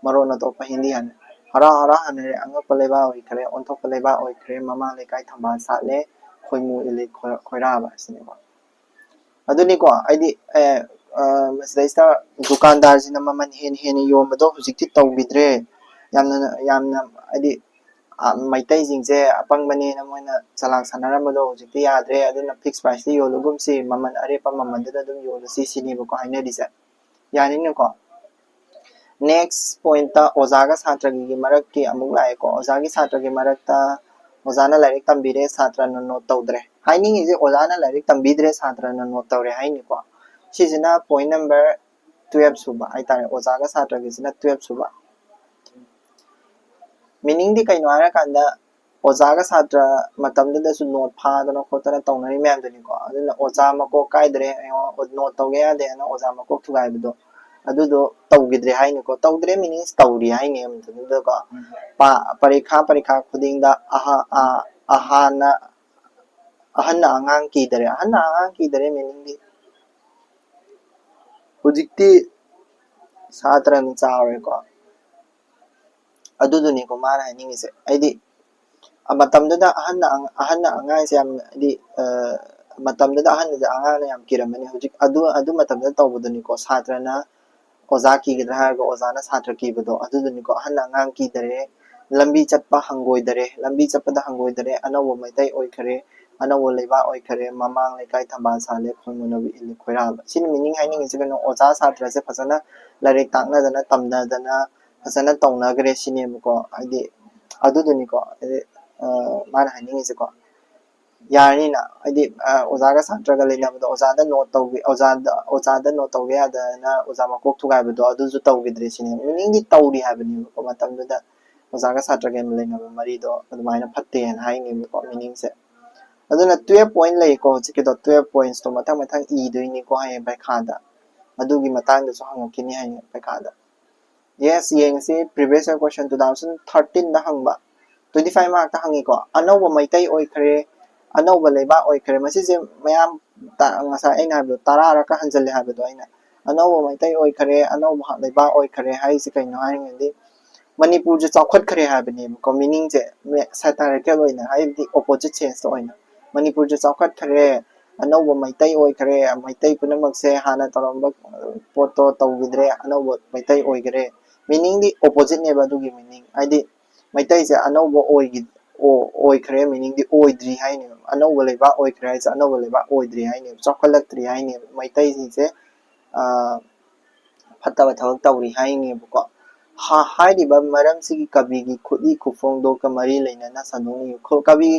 ꯃꯔꯣꯟ ꯑꯇꯣꯞꯄ ꯍꯤꯟꯗꯤ ꯍꯥꯟꯅ꯫ ꯍꯔꯥꯎ ꯍꯔꯥꯎ ꯍꯟꯅꯔꯦ, ꯑꯉꯛꯄ ꯂꯩꯕꯥꯛ ꯑꯣꯏꯈ꯭ꯔꯦ, ꯑꯣꯟꯊꯣꯛꯄ ꯂꯩꯕꯥꯛ ꯑꯣꯏꯈ꯭ꯔꯦ, ꯃꯃꯥ ꯂꯩꯀꯥꯏ ꯊꯝꯕꯥꯜ ꯁꯥꯠꯂꯦ, ꯈꯣꯏꯃꯨ ꯏꯜꯂꯤ ꯈꯣꯏ-, ꯈꯣꯏꯔꯥꯕ ꯑꯁꯤꯅꯦꯀꯣ꯫ ꯑꯗꯨꯅꯤꯀꯣ, ꯍꯥꯏꯗꯤ, ꯑꯦ, ꯑ, ꯃꯁꯤꯗꯩꯁꯤꯗ ꯗꯨꯀꯥꯟꯗꯥꯔꯁꯤꯅ ꯃꯃꯜ ꯍꯦꯟꯅ ꯍꯦꯟꯅ ꯌꯣꯟꯕꯗꯣ ꯍꯧꯖꯤꯛꯇꯤ ꯇꯧꯈꯤꯗ꯭ꯔꯦ꯫ ꯌꯥꯝꯅ, ꯌꯥꯝꯅ, ꯍꯥꯏꯗꯤ, ꯑ, ꯃꯩꯇꯩꯁꯤꯡꯁꯦ ꯑꯄꯪꯕꯅꯦꯅ ꯃꯣꯏꯅ ꯆꯂꯥꯛ ꯁꯥꯟꯅꯔꯝꯕꯗꯣ ꯍꯧꯖꯤꯛꯇꯤ ꯌꯥꯗ꯭ꯔꯦ, ꯑꯗꯨꯅ fixed priceꯇ ꯌꯣꯜꯂꯒꯨꯝꯁꯤ, ꯃꯃꯜ ꯑꯔꯦꯞꯄ ꯃꯃꯜꯗꯨꯗ ꯑꯗꯨꯝ ꯌꯣꯜꯂꯁꯤ ꯁꯤꯅꯦꯕꯀꯣ ꯍꯥꯏꯅꯔꯤꯁꯦ꯫ ꯌꯥꯅꯤꯅꯀꯣ? Next pointꯇ ꯑꯣꯖꯥꯒ ꯁꯥꯇ꯭ꯔꯒꯤ ꯃꯔꯛꯀꯤ ꯑꯃꯨꯛ ꯂꯥꯛꯑꯦꯀꯣ꯫ ꯑꯣꯖꯥꯒꯤ ꯁꯥꯇ꯭ꯔꯒꯤ ꯃꯔꯛꯇ ꯑꯣꯖꯥꯅ ꯂꯥꯏꯔꯤꯛ ꯇꯝꯕꯤꯔꯦ, ꯁꯥꯇ꯭ꯔꯅ note ꯇꯧꯗ꯭ꯔꯦ꯫ ꯍꯥꯏꯅꯤꯡꯉꯤꯁꯦ ꯑꯣꯖꯥꯅ ꯂꯥꯏꯔꯤꯛ ꯇꯝꯕꯤꯗ꯭ꯔꯦ, ꯁꯥꯇ꯭ꯔꯅ note ꯇꯧꯔꯦ ꯍꯥꯏꯅꯤꯀꯣ꯫ ꯁꯤꯁꯤꯅ point number twelve ꯁꯨꯕ ꯍꯥꯏꯇꯥꯔꯦ, ꯑꯣꯖꯥꯒ ꯁꯥꯇ꯭ꯔꯒꯤꯁꯤꯅ twelve ꯁꯨꯕ꯫ Meaningꯗꯤ ꯀꯩꯅꯣ ꯍꯥꯏꯔꯀꯥꯟꯗ, ꯑꯣꯖꯥꯒ ꯁꯥꯇ꯭ꯔ ꯃꯇꯝꯗꯨꯗꯁꯨ note ꯐꯥꯗꯅ ꯈꯣꯠꯇꯅ ꯇꯧꯅꯔꯤ ꯃꯌꯥꯝꯗꯨꯅꯤꯀꯣ꯫ ꯑꯗꯨꯅ ꯑꯣꯖꯥ ꯃꯀꯣꯛ ꯀꯥꯏꯗ꯭ꯔꯦ, ꯌꯦꯡꯉꯣ, note ꯇꯧꯒꯦ ꯌꯥꯗꯦꯅ ꯑꯣꯖꯥ ꯃꯀꯣꯛ ꯊꯨꯒꯥꯏꯕꯗꯣ꯫ ꯑꯗꯨꯗꯣ ꯇꯧꯈꯤꯗ꯭ꯔꯦ ꯍꯥꯏꯅꯤꯀꯣ꯫ ꯇꯧꯗ꯭ꯔꯦ meanings ꯇꯧꯔꯤ ꯍꯥꯏꯅꯤ꯫ ꯑꯗꯨꯗꯀꯣ ꯄꯔꯤꯈꯥ ꯄꯔꯤꯈꯥ ꯈꯨꯗꯤꯡꯗ ꯑꯍꯥ ꯑꯍꯥꯟꯅ ꯑꯍꯟꯅ ꯑꯉꯥꯡ ꯀꯤꯗꯔꯦ꯫ ꯑꯍꯟꯅ ꯑꯉꯥꯡ ꯀꯤꯗꯔꯦ meaningꯗꯤ ꯍꯧꯖꯤꯛꯇꯤ ꯁꯥꯇ꯭ꯔꯅ ꯆꯥꯎꯔꯦꯀꯣ꯫ ꯑꯗꯨꯗꯨꯅꯤꯀꯣ ꯃꯥꯅ ꯍꯥꯏꯅꯤꯡꯉꯤꯁꯦ꯫ ꯍꯥꯏꯗꯤ ꯃꯇꯝꯗꯨꯗ ꯑꯍꯟꯅ ꯑꯍꯟꯅ ꯑꯉꯥꯡꯁꯦ ꯌꯥꯝ ꯍꯥꯏꯗꯤ ꯃꯇꯝꯗꯨꯗ ꯑꯍꯟꯁꯦ ꯑꯉꯥꯡꯅ ꯌꯥꯝ ꯀꯤꯔꯝꯃꯅꯤ꯫ ꯍꯧꯖꯤꯛ ꯑꯗꯨ ꯑꯗꯨ ꯃꯇꯝꯗ ꯇꯧꯕꯗꯨꯅꯤꯀꯣ ꯁꯥꯇ꯭ꯔꯅ ꯑꯣꯖꯥ ꯀꯤꯒꯗ꯭ꯔꯥ ꯍꯥꯏꯔꯒ ꯑꯣꯖꯥꯅ ꯁꯥꯇ꯭ꯔ ꯀꯤꯕꯗꯣ꯫ ꯑꯗꯨꯗꯨꯅꯤꯀꯣ ꯑꯍꯟꯅ ꯑꯉꯥꯡ ꯀꯤꯗꯔꯦ꯫ ꯂꯝꯕꯤ ꯆꯠꯄ ꯍꯪꯒꯣꯏꯗꯔꯦ꯫ ꯂꯝꯕꯤ ꯆꯠꯄꯗ ꯍꯪꯒꯣꯏꯗꯔꯦ꯫ ꯑꯅꯧꯕ ꯃꯩꯇꯩ ꯑꯣꯏꯈꯔꯦ꯫ ꯑꯅꯧꯕ ꯂꯩꯕꯥꯛ ꯑꯣꯏꯈꯔꯦ꯫ ꯃꯃꯥꯡ ꯂꯩꯀꯥꯏ ꯊꯝꯕꯥꯜ ꯁꯥꯠꯂꯦ꯫ ꯈꯣꯏꯃꯨꯅꯕ ꯏꯜꯂꯦ ꯈꯣꯏꯔꯥꯕ꯫ ꯁꯤꯅ meaning ꯍꯥꯏꯅꯤꯡꯉꯤꯁꯦ ꯀꯩꯅꯣ? ꯑꯣꯖꯥ ꯁꯥꯇ꯭ꯔꯁꯦ ꯐꯖꯅ ꯂꯥꯏꯔꯤꯛ ꯇꯥꯛꯅꯗꯅ ꯇꯝꯅꯗꯅ ꯐꯖꯅ ꯇꯧꯅꯈ꯭ꯔꯦ ꯁꯤꯅꯦꯕꯀꯣ꯫ ꯍꯥꯏꯗꯤ ꯑꯗꯨꯗꯨꯅꯤꯀꯣ ꯍꯥꯏꯗꯤ ꯃꯥꯅ ꯍꯥꯏꯅꯤꯡꯉꯤꯁꯦꯀꯣ꯫ ꯌꯥꯔꯅꯤꯅ ꯍꯥꯏꯗꯤ ꯑꯣꯖꯥꯒ ꯁꯥꯇ꯭ꯔꯒ ꯂꯩꯅꯕꯗꯣ ꯑꯣꯖꯥꯗ ꯅꯣꯠ ꯇꯧꯒꯦ ꯑꯣꯖꯥꯗ ꯑꯣꯖꯥꯗ ꯅꯣꯠ ꯇꯧꯒꯦ ꯌꯥꯗꯅ ꯑꯣꯖꯥ ꯃꯀꯣꯛ ꯊꯨꯒꯥꯏꯕꯗꯣ ꯑꯗꯨꯁꯨ ꯇꯧꯈꯤꯗ꯭ꯔꯦ ꯁꯤꯅꯦꯕ꯫ meaningꯗꯤ ꯇꯧꯔꯤ ꯍꯥꯏꯕꯅꯦꯕꯀꯣ꯫ ꯃꯇꯝꯗꯨꯗ ꯑꯣꯖꯥꯒ ꯁꯥꯇ꯭ꯔꯒ ꯂꯩꯅꯕ ꯃꯔꯤꯗꯣ ꯑꯗꯨꯃꯥꯏꯅ ꯐꯠꯇꯦꯅ ꯍꯥꯏꯅꯦꯕꯀꯣ meaningꯁꯦ꯫ ꯑꯗꯨꯅ twelve point ꯂꯩꯀꯣ ꯍꯧꯖꯤꯛꯀꯤꯗꯣ꯫ twelve pointsꯇꯣ ꯃꯊꯪ ꯃꯊꯪ ꯏꯗꯣꯏꯅꯤꯀꯣ ꯍꯌꯦꯡ ꯄꯩꯈꯥꯗ꯫ ꯑꯗꯨꯒꯤ ꯃꯇꯥꯡꯗꯁꯨ ꯍꯪꯉꯛꯈꯤꯅꯤ ꯍꯌꯦꯡ ꯄꯩꯈꯥꯗ꯫ Yes, ꯌꯦꯡꯉꯁꯤ previous year question two thousand thirteenꯗ ꯍꯪꯕ꯫ twenty five markꯇ ꯍꯪꯉꯤꯀꯣ꯫ ꯑꯅꯧꯕ ꯃꯩꯇꯩ ꯑꯣꯏꯈ꯭ꯔꯦ꯫ ꯑꯅꯧꯕ ꯂꯩꯕꯥꯛ ꯑꯣꯏꯈ꯭ꯔꯦ꯫ ꯃꯁꯤꯁꯦ ꯃꯌꯥꯝ ꯉꯁꯥꯏ ꯑꯩꯅ ꯍꯥꯏꯕꯗꯣ ꯇꯔꯥꯔꯛꯀ ꯍꯟꯖꯤꯜꯂꯦ ꯍꯥꯏꯕꯗꯣ ꯑꯩꯅ꯫ ꯑꯅꯧꯕ ꯃꯩꯇꯩ ꯑꯣꯏꯈꯔꯦ꯫ ꯑꯅꯧꯕ ꯂꯩꯕꯥꯛ ꯑꯣꯏꯈꯔꯦ ꯍꯥꯏꯔꯤꯁꯦ ꯀꯩꯅꯣ ꯍꯥꯏꯔꯤꯉꯩꯗꯤ ꯃꯅꯤꯄꯨꯔꯁꯦ ꯆꯥꯎꯈꯠꯈ꯭ꯔꯦ ꯍꯥꯏꯕꯅꯦꯕꯀꯣ meaningꯁꯦ꯫ satirical ꯑꯣꯏꯅ ꯍꯥꯏꯕꯗꯤ opposite senseꯇ ꯑꯣꯏꯅ ꯃꯅꯤꯄꯨꯔꯁꯦ ꯆꯥꯎꯈꯠꯈ꯭ꯔꯦ꯫ ꯑꯅꯧꯕ ꯃꯩꯇꯩ ꯑꯣꯏꯈ꯭ꯔꯦ꯫ ꯃꯩꯇꯩ ꯄꯨꯝꯅꯃꯛꯁꯦ ꯍꯥꯟꯅ ꯇꯧꯔꯝꯕ ꯄꯣꯠꯇꯣ ꯇꯧꯈꯤꯗ꯭ꯔꯦ꯫ ꯑꯅꯧꯕ ꯃꯩꯇꯩ ꯑꯣꯏꯈꯔꯦ꯫ meaningꯗꯤ oppositeꯅꯦꯕ ꯑꯗꯨꯒꯤ meaning꯫ ꯍꯥꯏꯗꯤ ꯃꯩꯇꯩꯁꯦ ꯑꯅꯧꯕ ꯑꯣꯏꯈ꯭ꯔꯦ meaningꯗꯤ ꯑꯣꯏꯗ꯭ꯔꯤ ꯍꯥꯏꯅꯦꯕ꯫ ꯑꯅꯧꯕ ꯂꯩꯕꯥꯛ ꯑꯣꯏꯈ꯭ꯔꯦ ꯍꯥꯏꯁꯦ ꯑꯅꯧꯕ ꯂꯩꯕꯥꯛ ꯑꯣꯏꯗ꯭ꯔꯤ ꯍꯥꯏꯅꯦꯕ꯫ ꯆꯥꯎꯈꯠꯂꯛꯇ꯭ꯔꯤ ꯍꯥꯏꯅꯦꯕ꯫ ꯃꯩꯇꯩꯁꯤꯡꯁꯦ ꯐꯠꯇꯕ ꯊꯕꯛ ꯇꯧꯔꯤ ꯍꯥꯏꯅꯦꯕꯀꯣ꯫ ꯍꯥꯏꯔꯤꯕ ꯃꯔꯝꯁꯤꯒꯤ ꯀꯕꯤꯒꯤ ꯈꯨꯠꯏ ꯈꯨꯐꯣꯡꯗꯣꯒ ꯃꯔꯤ ꯂꯩꯅꯅ ꯁꯟꯗꯣꯛꯅ ꯏꯌꯨ꯫ ꯀꯕꯤꯒꯤ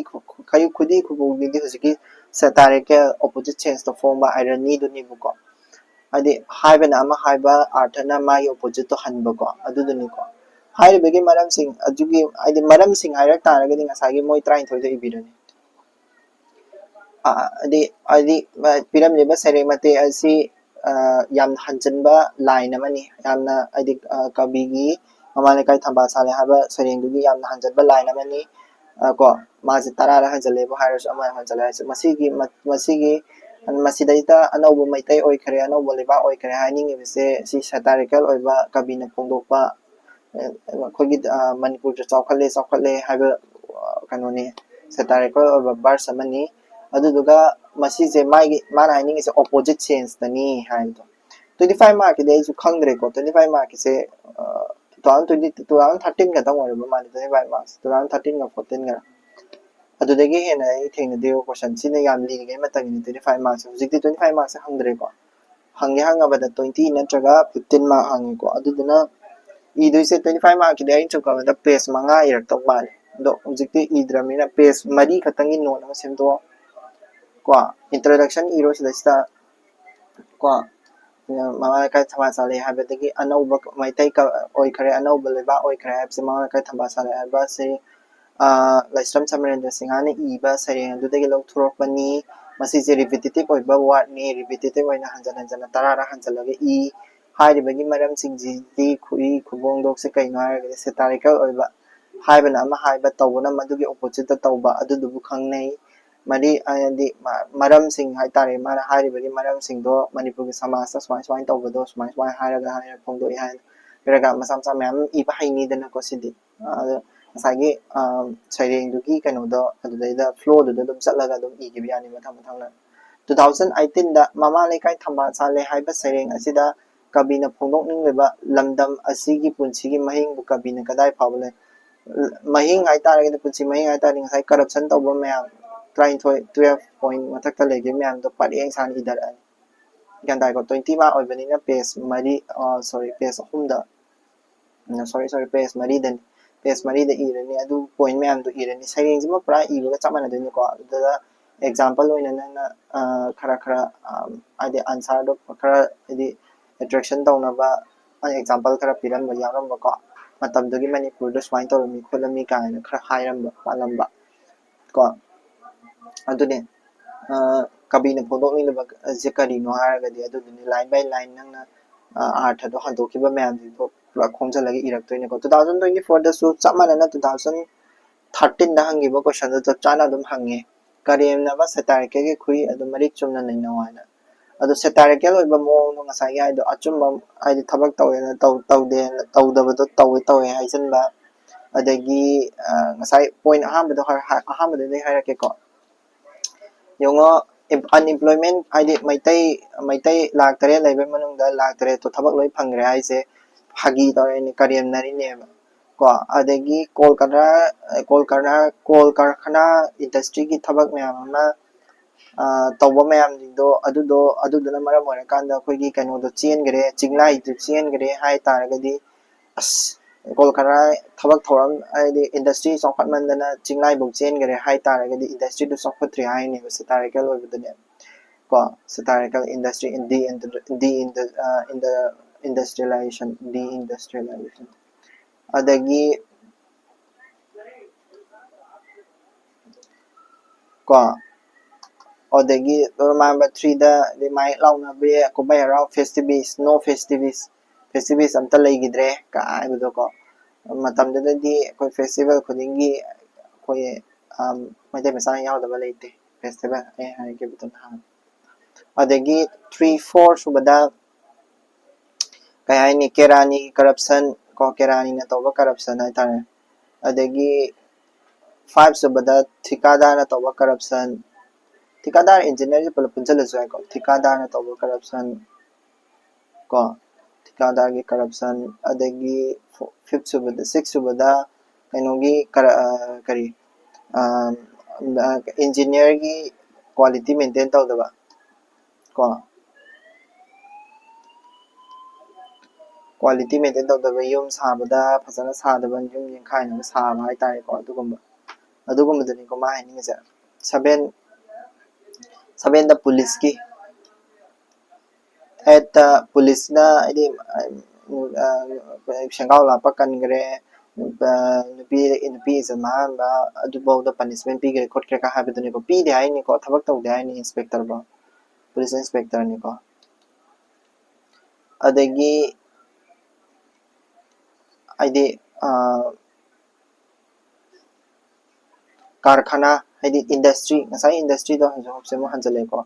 ꯈꯨꯠꯏ ꯈꯨꯐꯣꯡꯗꯣꯗꯤ ꯍꯧꯖꯤꯛꯀꯤ satirical opposite senseꯇ ꯐꯣꯡꯕ ironyꯗꯨꯅꯦꯕꯀꯣ꯫ ꯍꯥꯏꯗꯤ ꯍꯥꯏꯕꯅ ꯑꯃ ꯍꯥꯏꯕ, ꯑꯥꯔꯊꯅ ꯃꯥꯒꯤ oppositeꯇꯣ ꯍꯟꯕꯀꯣ ꯑꯗꯨꯗꯨꯅꯤꯀꯣ꯫ ꯍꯥꯏꯔꯤꯕꯒꯤ ꯃꯔꯝꯁꯤꯡ ꯑꯗꯨꯒꯤ ꯍꯥꯏꯗꯤ ꯃꯔꯝꯁꯤꯡ ꯍꯥꯏꯔꯛ ꯇꯥꯔꯒꯗꯤ ꯉꯁꯥꯏꯒꯤ ꯃꯣꯏ ꯇꯔꯥꯅꯤꯊꯣꯏꯗꯣ ꯏꯕꯤꯔꯅꯤ꯫ ꯍꯥꯏꯗꯤ ꯍꯥꯏꯗꯤ ꯄꯤꯔꯝꯂꯤꯕ ꯁꯩꯔꯦꯡ ꯃꯇꯦꯛ ꯑꯁꯤ ꯌꯥꯝꯅ ꯍꯟꯖꯤꯟꯕ line ꯑꯃꯅꯤ꯫ ꯌꯥꯝꯅ ꯍꯥꯏꯗꯤ ꯀꯕꯤꯒꯤ ꯃꯃꯥ ꯂꯩꯀꯥꯏ ꯊꯝꯕꯥꯜ ꯁꯥꯠꯂꯦ ꯍꯥꯏꯕ ꯁꯩꯔꯦꯡꯗꯨꯒꯤ ꯌꯥꯝꯅ ꯍꯟꯖꯤꯟꯕ line ꯑꯃꯅꯤ꯫ ꯀꯣ, ꯃꯥꯁꯦ ꯇꯔꯥꯔ ꯍꯟꯖꯜꯂꯦꯕꯨ ꯍꯥꯏꯔꯁꯨ, ꯑꯃ ꯍꯟꯖꯜꯂꯦ ꯍꯥꯏꯔꯁꯨ, ꯃꯁꯤꯒꯤ ꯃꯁꯤꯒꯤ ꯃꯁꯤꯗꯩꯗ ꯑꯅꯧꯕ ꯃꯩꯇꯩ ꯑꯣꯏꯈ꯭ꯔꯦ, ꯑꯅꯧꯕ ꯂꯩꯕꯥꯛ ꯑꯣꯏꯈ꯭ꯔꯦ ꯍꯥꯏꯅꯤꯡꯉꯤꯕꯁꯦ ꯁꯤ satirical ꯑꯣꯏꯕ ꯀꯕꯤꯅ ꯐꯣꯡꯗꯣꯛꯄ꯫ ꯑꯩꯈꯣꯏꯒꯤ ꯃꯅꯤꯄꯨꯔꯁꯨ ꯆꯥꯎꯈꯠꯂꯦ ꯆꯥꯎꯈꯠꯂꯦ ꯍꯥꯏꯕ ꯀꯩꯅꯣꯅꯤ, satirical ꯑꯣꯏꯕ verse ꯑꯃꯅꯤ꯫ ꯑꯗꯨꯗꯨꯒ ꯃꯁꯤꯁꯦ ꯃꯥꯒꯤ ꯃꯥꯅ ꯍꯥꯏꯅꯤꯡꯉꯤꯁꯦ opposite senseꯇꯅꯤ ꯍꯥꯏꯕꯗꯣ꯫ Twenty five markꯀꯤꯗꯤ ꯑꯩꯁꯨ ꯈꯪꯗ꯭ꯔꯦꯀꯣ꯫ Twenty five markꯀꯤꯁꯦ two thousand twenty two thousand thirteen ꯈꯛꯇꯪ ꯑꯣꯏꯔꯕ ꯃꯥꯜꯂꯦ꯫ Twenty five marks two thousand thirteen ꯒ fourteen ꯒ ꯑꯗꯨꯗꯒꯤ ꯍꯦꯟꯅ ꯑꯩ ꯊꯦꯡꯅꯗꯦꯕ꯫ Question ꯁꯤꯅ ꯌꯥꯝ ꯂꯤꯔꯤꯉꯩ ꯃꯇꯝꯒꯤꯅꯤ twenty five marks꯫ ꯍꯧꯖꯤꯛꯇꯤ twenty five marks ꯍꯪꯗ꯭ꯔꯦꯀꯣ꯫ ꯍꯪꯒꯦ ꯍꯪꯉꯕꯗ twenty ꯅꯠꯇ꯭ꯔꯒ fifteen mark ꯍꯪꯉꯤꯀꯣ꯫ ꯑꯗꯨꯗꯨꯅ ꯏꯗꯣꯏꯁꯦ twenty five markꯀꯤꯗꯤ ꯑꯩꯅ ꯁꯨꯝ ꯈꯟꯕꯗ page ꯃꯉꯥ ꯏꯔꯛꯇꯧ ꯃꯥꯜꯂꯦ꯫ ꯑꯗꯣ ꯍꯧꯖꯤꯛꯇꯤ ꯏꯗ꯭ꯔꯕꯅꯤꯅ page ꯃꯔꯤ ꯈꯛꯇꯪꯒꯤ note ꯑꯃ ꯁꯦꯝꯗꯣꯛꯑꯣ ꯀꯣ꯫ Introduction ꯏꯔꯣ ꯁꯤꯗꯩꯁꯤꯗ ꯀꯣ꯫ ꯃꯃꯥ ꯂꯩꯀꯥꯏ ꯊꯝꯕꯥꯜ ꯁꯥꯠꯂꯦ ꯍꯥꯏꯕꯗꯒꯤ ꯑꯅꯧꯕ ꯃꯩꯇꯩ ꯑꯣꯏꯈ꯭ꯔꯦ, ꯑꯅꯧꯕ ꯂꯩꯕꯥꯛ ꯑꯣꯏꯈ꯭ꯔꯦ ꯍꯥꯏꯕꯁꯦ ꯃꯃꯥ ꯂꯩꯀꯥꯏ ꯊꯝꯕꯥꯜ ꯁꯥꯠꯂꯦ ꯍꯥꯏꯕꯁꯦ ꯂꯥꯏꯁ꯭ꯔꯝ ꯁꯃꯔꯦꯟꯗ꯭ꯔ ꯁꯤꯡꯍꯥꯅ ꯏꯕ ꯁꯩꯔꯦꯡ ꯑꯗꯨꯗꯒꯤ ꯂꯧꯊꯣꯔꯛꯄꯅꯤ꯫ ꯃꯁꯤꯁꯦ repetitive ꯑꯣꯏꯕ wordꯅꯤ꯫ Repetitive ꯑꯣꯏꯅ ꯍꯟꯖꯟ ꯍꯟꯖꯟꯅ ꯇꯔꯥꯔꯛ ꯍꯟꯖꯜꯂꯒ ꯏ꯫ ꯍꯥꯏꯔꯤꯕꯒꯤ ꯃꯔꯝꯁꯤꯡꯁꯤꯗꯤ ꯈꯨꯏ ꯈꯨꯕꯣꯡꯗꯣꯛꯁꯦ ꯀꯩꯅꯣ ꯍꯥꯏꯔꯒꯗꯤ satirical ꯑꯣꯏꯕ, ꯍꯥꯏꯕꯅ ꯑꯃ ꯍꯥꯏꯕ, ꯇꯧꯕꯅ ꯃꯗꯨꯒꯤ oppositeꯇ ꯇꯧꯕ ꯑꯗꯨꯗꯨꯕꯨ ꯈꯪꯅꯩ꯫ ꯃꯔꯤ ꯍꯥꯏꯗꯤ ꯃꯔꯝꯁꯤꯡ ꯍꯥꯏꯇꯥꯔꯦ, ꯃꯥꯅ ꯍꯥꯏꯔꯤꯕꯒꯤ ꯃꯔꯝꯁꯤꯡꯗꯣ ꯃꯅꯤꯄꯨꯔꯒꯤ ꯁꯃꯥꯖꯇ ꯁꯨꯃꯥꯏ ꯁꯨꯃꯥꯏꯅ ꯇꯧꯕꯗꯣ ꯁꯨꯃꯥꯏ ꯁꯨꯃꯥꯏꯅ ꯍꯥꯏꯔꯒ ꯍꯥꯏꯔꯒ ꯐꯣꯡꯗꯣꯛꯏ ꯍꯥꯏꯔꯒ ꯃꯆꯥ ꯃꯆꯥ ꯃꯌꯥꯝ ꯑꯃ ꯏꯕ ꯍꯩꯅꯤꯗꯅꯀꯣ꯫ ꯁꯤꯗꯤ ꯑꯗꯣ ꯉꯁꯥꯏꯒꯤ ꯁꯩꯔꯦꯡꯗꯨꯒꯤ ꯀꯩꯅꯣꯗꯣ ꯑꯗꯨꯗꯩꯗ flowꯗꯨꯗ ꯑꯗꯨꯝ ꯆꯠꯂꯒ ꯑꯗꯨꯝ ꯏꯈꯤꯕ ꯌꯥꯅꯤ ꯃꯊꯪ ꯃꯊꯪꯅ꯫ Two thousand eighteenꯗ ꯃꯃꯥ ꯂꯩꯀꯥꯏ ꯊꯝꯕꯥꯜ ꯁꯥꯠꯂꯦ ꯍꯥꯏꯕ ꯁꯩꯔꯦꯡ ꯑꯁꯤꯗ ꯀꯕꯤꯅ ꯐꯣꯡꯗꯣꯛꯅꯤꯡꯂꯤꯕ ꯂꯝꯗꯝ ꯑꯁꯤꯒꯤ ꯄꯨꯟꯁꯤꯒꯤ ꯃꯍꯤꯡꯕꯨ ꯀꯕꯤꯅ ꯀꯗꯥꯏ ꯐꯥꯎꯕ ꯂꯩ? ꯃꯍꯤꯡ ꯍꯥꯏꯇꯥꯔꯒꯗꯤ, ꯄꯨꯟꯁꯤ ꯃꯍꯤꯡ ꯍꯥꯏꯇꯥꯔꯗꯤ ꯉꯁꯥꯏ corruption ꯇꯧꯕ ꯃꯌꯥꯝ, ꯇꯔꯥꯅꯤꯊꯣꯏ, twelve point ꯃꯊꯛꯇ ꯂꯩꯈꯤꯕ ꯃꯌꯥꯝꯗꯣ ꯄꯔꯦꯡ ꯁꯥꯅ ꯏꯊꯔꯛꯑꯅꯤ꯫ ꯒ꯭ꯌꯥꯟ ꯇꯥꯏꯀꯣ? Twenty mark ꯑꯣꯏꯕꯅꯤꯅ page ꯃꯔꯤ, sorry, page ꯑꯍꯨꯝꯗ, sorry, sorry, page ꯃꯔꯤꯗꯅꯤ꯫ Page ꯃꯔꯤꯗ ꯏꯔꯅꯤ, ꯑꯗꯨ point ꯃꯌꯥꯝꯗꯣ ꯏꯔꯅꯤ꯫ ꯁꯩꯔꯦꯡꯁꯤꯃ ꯄꯨꯔꯥ ꯏꯕꯒ ꯆꯞ ꯃꯥꯟꯅꯗꯣꯏꯅꯤꯀꯣ꯫ ꯑꯗꯨꯗ example ꯑꯣꯏꯅ ꯅꯪꯅ ꯈꯔ ꯈꯔ ꯍꯥꯏꯗꯤ answerꯗꯣ ꯈꯔ ꯍꯥꯏꯗꯤ attraction ꯇꯧꯅꯕ example ꯈꯔ ꯄꯤꯔꯝꯕ ꯌꯥꯎꯔꯝꯕꯀꯣ꯫ ꯃꯇꯝꯗꯨꯒꯤ ꯃꯅꯤꯄꯨꯔꯗ ꯁꯨꯃꯥꯏꯅ ꯇꯧꯔꯝꯃꯤ ꯈꯣꯠꯂꯝꯃꯤ ꯀꯥꯏꯅ ꯈꯔ ꯍꯥꯏꯔꯝꯕ ꯄꯥꯜꯂꯝꯕ ꯀꯣ꯫ ꯑꯗꯨꯅꯦ ꯀꯕꯤꯅ ꯐꯣꯡꯗꯣꯛꯅꯤꯡꯂꯤꯕ ꯑꯁꯤ ꯀꯔꯤꯅꯣ ꯍꯥꯏꯔꯒꯗꯤ ꯑꯗꯨꯗꯨꯅꯤ, line by line ꯅꯪꯅ ꯑꯥꯔꯊꯗꯣ ꯍꯟꯗꯣꯛꯈꯤꯕ ꯃꯌꯥꯝꯁꯤꯡꯗꯣ ꯄꯨꯂꯞ ꯈꯣꯝꯖꯤꯜꯂꯒ ꯏꯔꯛꯇꯣꯏꯅꯤꯀꯣ꯫ Two thousand twenty fourꯗꯁꯨ ꯆꯞ ꯃꯥꯟꯅꯅ two thousand thirteenꯗ ꯍꯪꯈꯤꯕ questionꯗꯣ ꯆꯞ ꯆꯥꯅ ꯑꯗꯨꯝ ꯍꯪꯉꯦ꯫ ꯀꯔꯦꯝꯅꯕ satirical ꯈꯨꯏ ꯑꯗꯨ ꯃꯔꯤꯛ ꯆꯨꯝꯅ ꯅꯩꯅꯧ ꯍꯥꯏꯅ꯫ ꯑꯗꯣ satirical ꯑꯣꯏꯕ ꯃꯑꯣꯡꯗꯣ ꯉꯁꯥꯏꯒꯤ ꯍꯥꯏꯗꯣ ꯑꯆꯨꯝꯕ, ꯍꯥꯏꯗꯤ ꯊꯕꯛ ꯇꯧꯋꯦꯅ ꯇꯧ ꯇꯧꯗꯦꯅ, ꯇꯧꯗꯕꯗꯣ ꯇꯧꯋꯦ ꯇꯧꯋꯦ ꯍꯥꯏꯖꯤꯟꯕ꯫ ꯑꯗꯒꯤ ꯉꯁꯥꯏ point ꯑꯍꯥꯟꯕꯗꯣ, ꯑꯍꯥꯟꯕꯗꯨꯗꯩ ꯍꯥꯏꯔꯛꯀꯦꯀꯣ꯫ ꯌꯦꯡꯉꯣ, unemployment ꯍꯥꯏꯗꯤ ꯃꯩꯇꯩ ꯃꯩꯇꯩ ꯂꯥꯛ ꯇꯔꯦꯠ ꯂꯩꯕꯩ ꯃꯅꯨꯡꯗ ꯂꯥꯛ ꯇꯔꯦꯠꯇꯣ ꯊꯕꯛ ꯂꯣꯏ ꯐꯪꯈ꯭ꯔꯦ ꯍꯥꯏꯁꯦ ꯐꯥꯒꯤ ꯇꯧꯔꯦꯅꯦ, ꯀꯔꯦꯝꯅꯔꯤꯅꯦꯕ ꯀꯣ꯫ ꯑꯗꯒꯤ ꯀꯣꯜ ꯀꯔ ꯀꯣꯜ ꯀꯔ ꯀꯣꯜ ꯀꯔꯈꯅꯥ industryꯒꯤ ꯊꯕꯛ ꯃꯌꯥꯝ ꯑꯃ ꯇꯧꯕ ꯃꯌꯥꯝꯁꯤꯡꯗꯣ, ꯑꯗꯨꯗꯣ ꯑꯗꯨꯗꯨꯅ ꯃꯔꯝ ꯑꯣꯏꯔꯀꯥꯟꯗ ꯑꯩꯈꯣꯏꯒꯤ ꯀꯩꯅꯣꯗꯣ ꯆꯦꯟꯈ꯭ꯔꯦ, ꯆꯤꯡꯂꯥꯏꯗꯨ ꯆꯦꯟꯈ꯭ꯔꯦ ꯍꯥꯏ ꯇꯥꯔꯒꯗꯤ, ꯑꯁ, ꯀꯣꯜ ꯀꯔꯈꯅꯥ ꯊꯕꯛ ꯊꯧꯔꯝ ꯍꯥꯏꯗꯤ industry ꯆꯥꯎꯈꯠꯃꯟꯗꯅ ꯆꯤꯡꯂꯥꯏꯐꯧ ꯆꯦꯟꯈ꯭ꯔꯦ ꯍꯥꯏ ꯇꯥꯔꯒꯗꯤ industryꯗꯨ ꯆꯥꯎꯈꯠꯇ꯭ꯔꯦ ꯍꯥꯏꯅꯦꯕ satirical ꯑꯣꯏꯕꯗꯅꯦ ꯀꯣ꯫ Satirical industry, de industrialization, de industrialization꯫ ꯑꯗꯒꯤ ꯀꯣ, ꯑꯗꯒꯤ ꯔꯣꯃꯥꯟꯕ threeꯗ ꯃꯥꯏꯛ ꯂꯥꯎꯅꯕꯤ ꯀꯨꯝꯍꯩ ꯍꯔꯥꯎ, festivities, no festivities, festivities ꯑꯝꯇ ꯂꯩꯈꯤꯗ꯭ꯔꯦ ꯀ ꯍꯥꯏꯕꯗꯣꯀꯣ꯫ ꯃꯇꯝꯗꯨꯗꯗꯤ ꯑꯩꯈꯣꯏ festival ꯈꯨꯗꯤꯡꯒꯤ ꯑꯩꯈꯣꯏ ꯃꯩꯇꯩ ꯃꯆꯥ ꯌꯥꯎꯗꯕ ꯂꯩꯇꯦ festival, ꯑꯩ ꯍꯥꯏꯈꯤꯕꯗꯣ ꯅꯍꯥꯟ꯫ ꯑꯗꯒꯤ three four ꯁꯨꯕꯗ ꯀꯩ ꯍꯥꯏꯅꯤ, ꯀꯦꯔꯥꯅꯤꯒꯤ corruption ꯀꯣ, ꯀꯦꯔꯥꯅꯤꯅ ꯇꯧꯕ corruption ꯍꯥꯏꯇꯥꯔꯦ꯫ ꯑꯗꯒꯤ five ꯁꯨꯕꯗ ꯊꯤꯀꯥꯗꯥꯔꯅ ꯇꯧꯕ corruption, ꯊꯤꯀꯥꯗꯥꯔ engineerꯁꯦ ꯄꯨꯂꯞ ꯄꯨꯟꯁꯤꯜꯂꯁꯨ ꯌꯥꯏꯀꯣ, ꯊꯤꯀꯥꯗꯥꯔꯅ ꯇꯧꯕ corruption ꯀꯣ, ꯊꯤꯀꯥꯗꯥꯔꯒꯤ corruption꯫ ꯑꯗꯒꯤ fifth ꯁꯨꯕꯗ, six ꯁꯨꯕꯗ ꯀꯩꯅꯣꯒꯤ ꯀꯔ-, ꯑ, ꯀꯔꯤ, ꯑ, engineerꯒꯤ quality maintain ꯇꯧꯗꯕ ꯀꯣ, quality maintain ꯇꯧꯗꯕ, ꯌꯨꯝ ꯁꯥꯕꯗ ꯐꯖꯅ ꯁꯥꯗꯕ, ꯌꯨꯝ ꯅꯤꯡꯈꯥꯏꯅꯕ ꯁꯥꯕ ꯍꯥꯏꯇꯥꯔꯦꯀꯣ, ꯑꯗꯨꯒꯨꯝꯕ, ꯑꯗꯨꯒꯨꯝꯕꯗꯨꯅꯤꯀꯣ ꯃꯥ ꯍꯥꯏꯅꯤꯡꯉꯤꯁꯦ꯫ Seven, sevenꯗ policeꯀꯤ, eightꯇ policeꯅ ꯍꯥꯏꯗꯤ ꯁꯦꯡꯒꯥꯎ ꯂꯥꯛꯄ ꯀꯟꯈ꯭ꯔꯦ, ꯅꯨꯄꯤ ꯅꯨꯄꯤ ꯏꯖꯠ ꯃꯥꯡꯍꯟꯕ, ꯑꯗꯨꯐꯥꯎꯗ ꯄꯅꯤꯁꯃꯦꯟ ꯄꯤꯈ꯭ꯔꯦ ꯈꯣꯠꯈ꯭ꯔꯦꯒ ꯍꯥꯏꯕꯗꯨꯅꯤꯀꯣ꯫ ꯄꯤꯗꯦ ꯍꯥꯏꯅꯤꯀꯣ, ꯊꯕꯛ ꯇꯧꯗꯦ ꯍꯥꯏꯅꯤ ꯏꯟꯁꯄꯦꯛꯇꯔꯕꯣ, ꯄꯨꯂꯤꯁ ꯏꯟꯁꯄꯦꯛꯇꯔꯅꯤꯀꯣ꯫ ꯑꯗꯒꯤ ꯍꯥꯏꯗꯤ ꯀꯥꯔꯈꯥꯅꯥ ꯍꯥꯏꯗꯤ ꯏꯟꯗꯁꯇ꯭ꯔꯤ, ꯉꯁꯥꯏ ꯏꯟꯗꯁꯇ꯭ꯔꯤꯗꯣ ꯍꯧꯖꯤꯛ ꯍꯧꯖꯤꯛ ꯑꯃꯨꯛ ꯍꯟꯖꯜꯂꯛꯑꯦꯀꯣ꯫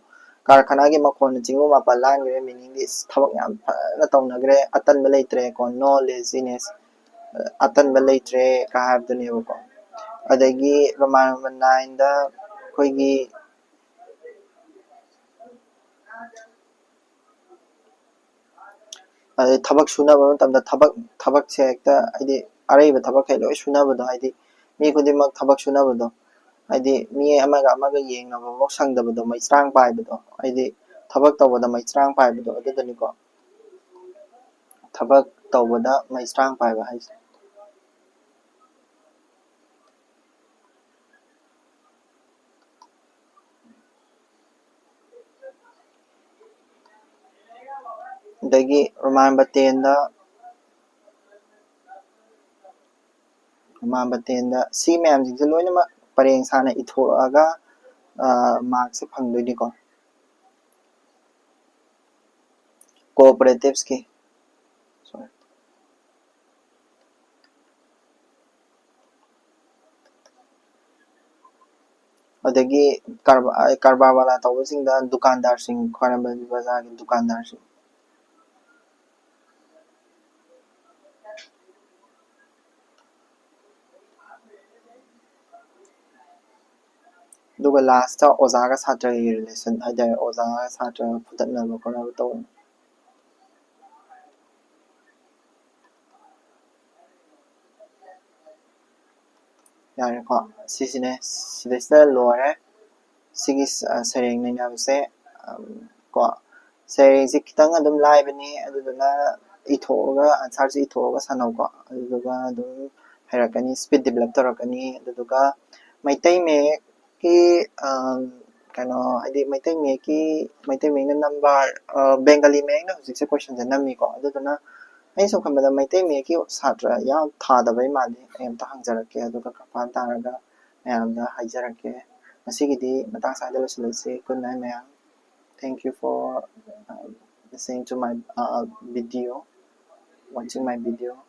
ꯀꯥꯔꯈꯥꯅꯥꯒꯤ ꯃꯈꯣꯟꯅ ꯆꯤꯡꯕ ꯃꯄꯥꯟ ꯂꯥꯟꯈ꯭ꯔꯦ, ꯃꯤꯅꯤꯡꯗꯤ ꯊꯕꯛ ꯌꯥꯝ ꯐꯖꯅ ꯇꯧꯅꯈ꯭ꯔꯦ, ꯑꯇꯟꯕ ꯂꯩꯇ꯭ꯔꯦꯀꯣ, no laziness, ꯑꯇꯟꯕ ꯂꯩꯇ꯭ꯔꯦ ꯀ ꯍꯥꯏꯕꯗꯨꯅꯦꯕꯀꯣ꯫ ꯑꯗꯒꯤ ꯔꯣꯃꯥꯟ ꯅꯥꯏꯟꯗ ꯑꯩꯈꯣꯏꯒꯤ ꯑꯗꯩ ꯊꯕꯛ ꯁꯨꯅꯕ ꯃꯇꯝꯗ ꯊꯕꯛ ꯊꯕꯛꯁꯦ ꯍꯦꯛꯇ ꯍꯥꯏꯗꯤ ꯑꯔꯩꯕ ꯊꯕꯛꯈꯩ ꯂꯣꯏ ꯁꯨꯅꯕꯗꯣ, ꯍꯥꯏꯗꯤ ꯃꯤ ꯈꯨꯗꯤꯡꯃꯛ ꯊꯕꯛ ꯁꯨꯅꯕꯗꯣ, ꯍꯥꯏꯗꯤ ꯃꯤ ꯑꯃꯒ ꯑꯃꯒ ꯌꯦꯡꯅꯕꯐꯥꯎ ꯁꯪꯗꯕꯗꯣ, ꯃꯩꯆ꯭ꯔꯥꯡ ꯄꯥꯏꯕꯗꯣ, ꯍꯥꯏꯗꯤ ꯊꯕꯛ ꯇꯧꯕꯗ ꯃꯩꯆ꯭ꯔꯥꯡ ꯄꯥꯏꯕꯗꯣ ꯑꯗꯨꯗꯨꯅꯤꯀꯣ꯫ ꯊꯕꯛ ꯇꯧꯕꯗ ꯃꯩꯆ꯭ꯔꯥꯡ ꯄꯥꯏꯕ ꯍꯥꯏꯁꯦ꯫ ꯑꯗꯒꯤ ꯔꯣꯃꯥꯟ ꯕꯇꯦꯟꯗ ꯔꯣꯃꯥꯟ ꯕꯇꯦꯟꯗ ꯁꯤ ꯃꯌꯥꯝꯁꯤꯡꯁꯦ ꯂꯣꯏꯅꯃꯛ ꯄꯔꯦꯡ ꯁꯥꯅ ꯏꯊꯣꯛꯑꯒ ꯃꯥꯔꯛꯁꯦ ꯐꯪꯗꯣꯏꯅꯤꯀꯣ꯫ ꯀꯣꯑꯣꯄꯔꯦꯇꯤꯞꯁꯀꯤ ꯑꯗꯒꯤ ꯀꯔꯕꯥꯔ ꯋꯥꯂꯥ ꯇꯧꯕꯁꯤꯡꯗ ꯗꯨꯀꯥꯟꯗꯥꯔꯁꯤꯡ, ꯈ꯭ꯋꯥꯏꯔꯝꯕꯟ ꯕꯖꯥꯔꯒꯤ ꯗꯨꯀꯥꯟꯗꯥꯔꯁꯤꯡ꯫ ꯑꯗꯨꯒ ꯂꯥꯁꯇ ꯑꯣꯖꯥꯒ ꯁꯥꯇ꯭ꯔꯒꯤ ꯔꯤꯂꯦꯁꯟ ꯍꯥꯏꯇꯥꯔꯦ, ꯑꯣꯖꯥꯒ ꯁꯥꯇ꯭ꯔꯒ ꯐꯨꯗꯠꯅꯕ ꯈꯣꯠꯅꯕ ꯇꯧꯕ꯫ ꯌꯥꯔꯦꯀꯣ, ꯁꯤꯁꯤꯅꯦ, ꯁꯤꯗꯩꯁꯤꯗ ꯂꯣꯏꯔꯦ ꯁꯤꯒꯤ ꯁꯩꯔꯦꯡ ꯅꯩꯅꯕꯁꯦ꯫ ꯀꯣ, ꯁꯩꯔꯦꯡꯁꯦ ꯈꯤꯇꯪ ꯑꯗꯨꯝ ꯂꯥꯏꯕꯅꯤ, ꯑꯗꯨꯗꯨꯅ ꯏꯊꯣꯛꯑꯒ, ꯑꯟꯁꯥꯔꯁꯦ ꯏꯊꯣꯛꯑꯒ ꯁꯥꯟꯅꯧꯀꯣ, ꯑꯗꯨꯗꯨꯒ ꯑꯗꯨꯝ ꯍꯩꯔꯛꯀꯅꯤ, ꯁ꯭ꯄꯤꯠ ꯗꯤꯕꯂꯞ ꯇꯧꯔꯛꯀꯅꯤ꯫ ꯑꯗꯨꯗꯨꯒ ꯃꯩꯇꯩ ꯃꯌꯦꯛꯀꯤ ꯀꯩꯅꯣ, ꯍꯥꯏꯗꯤ ꯃꯩꯇꯩ ꯃꯌꯦꯛꯀꯤ, ꯃꯩꯇꯩ ꯃꯌꯦꯛꯅ ꯅꯝꯕ, ꯕꯦꯡꯒꯥꯂꯤ ꯃꯌꯦꯛꯅ ꯍꯧꯖꯤꯛꯁꯦ ꯀꯣꯏꯁꯟꯁꯦ ꯅꯝꯃꯤꯀꯣ, ꯑꯗꯨꯗꯨꯅ ꯑꯩꯅ ꯁꯨꯝ ꯈꯟꯕꯗ ꯃꯩꯇꯩ ꯃꯌꯦꯛꯀꯤ ꯁꯥꯇ꯭ꯔ ꯌꯥꯝ ꯊꯥꯗꯕꯩ ꯃꯥꯜꯂꯤ꯫ ꯑꯩ ꯑꯝꯇ ꯍꯪꯖꯔꯛꯀꯦ, ꯑꯗꯨꯒ confirm ꯇꯥꯔꯒ ꯃꯌꯥꯝꯗ ꯍꯥꯏꯖꯔꯛꯀꯦ꯫ ꯉꯁꯤꯒꯤꯗꯤ ꯃꯇꯥꯡ ꯁ꯭ꯋꯥꯏꯗ ꯂꯣꯏꯁꯤꯜꯂꯁꯤ꯫ Good night, ꯃꯌꯥꯝ꯫ Thank you for, uh, listening to my, uh, video, watching my video.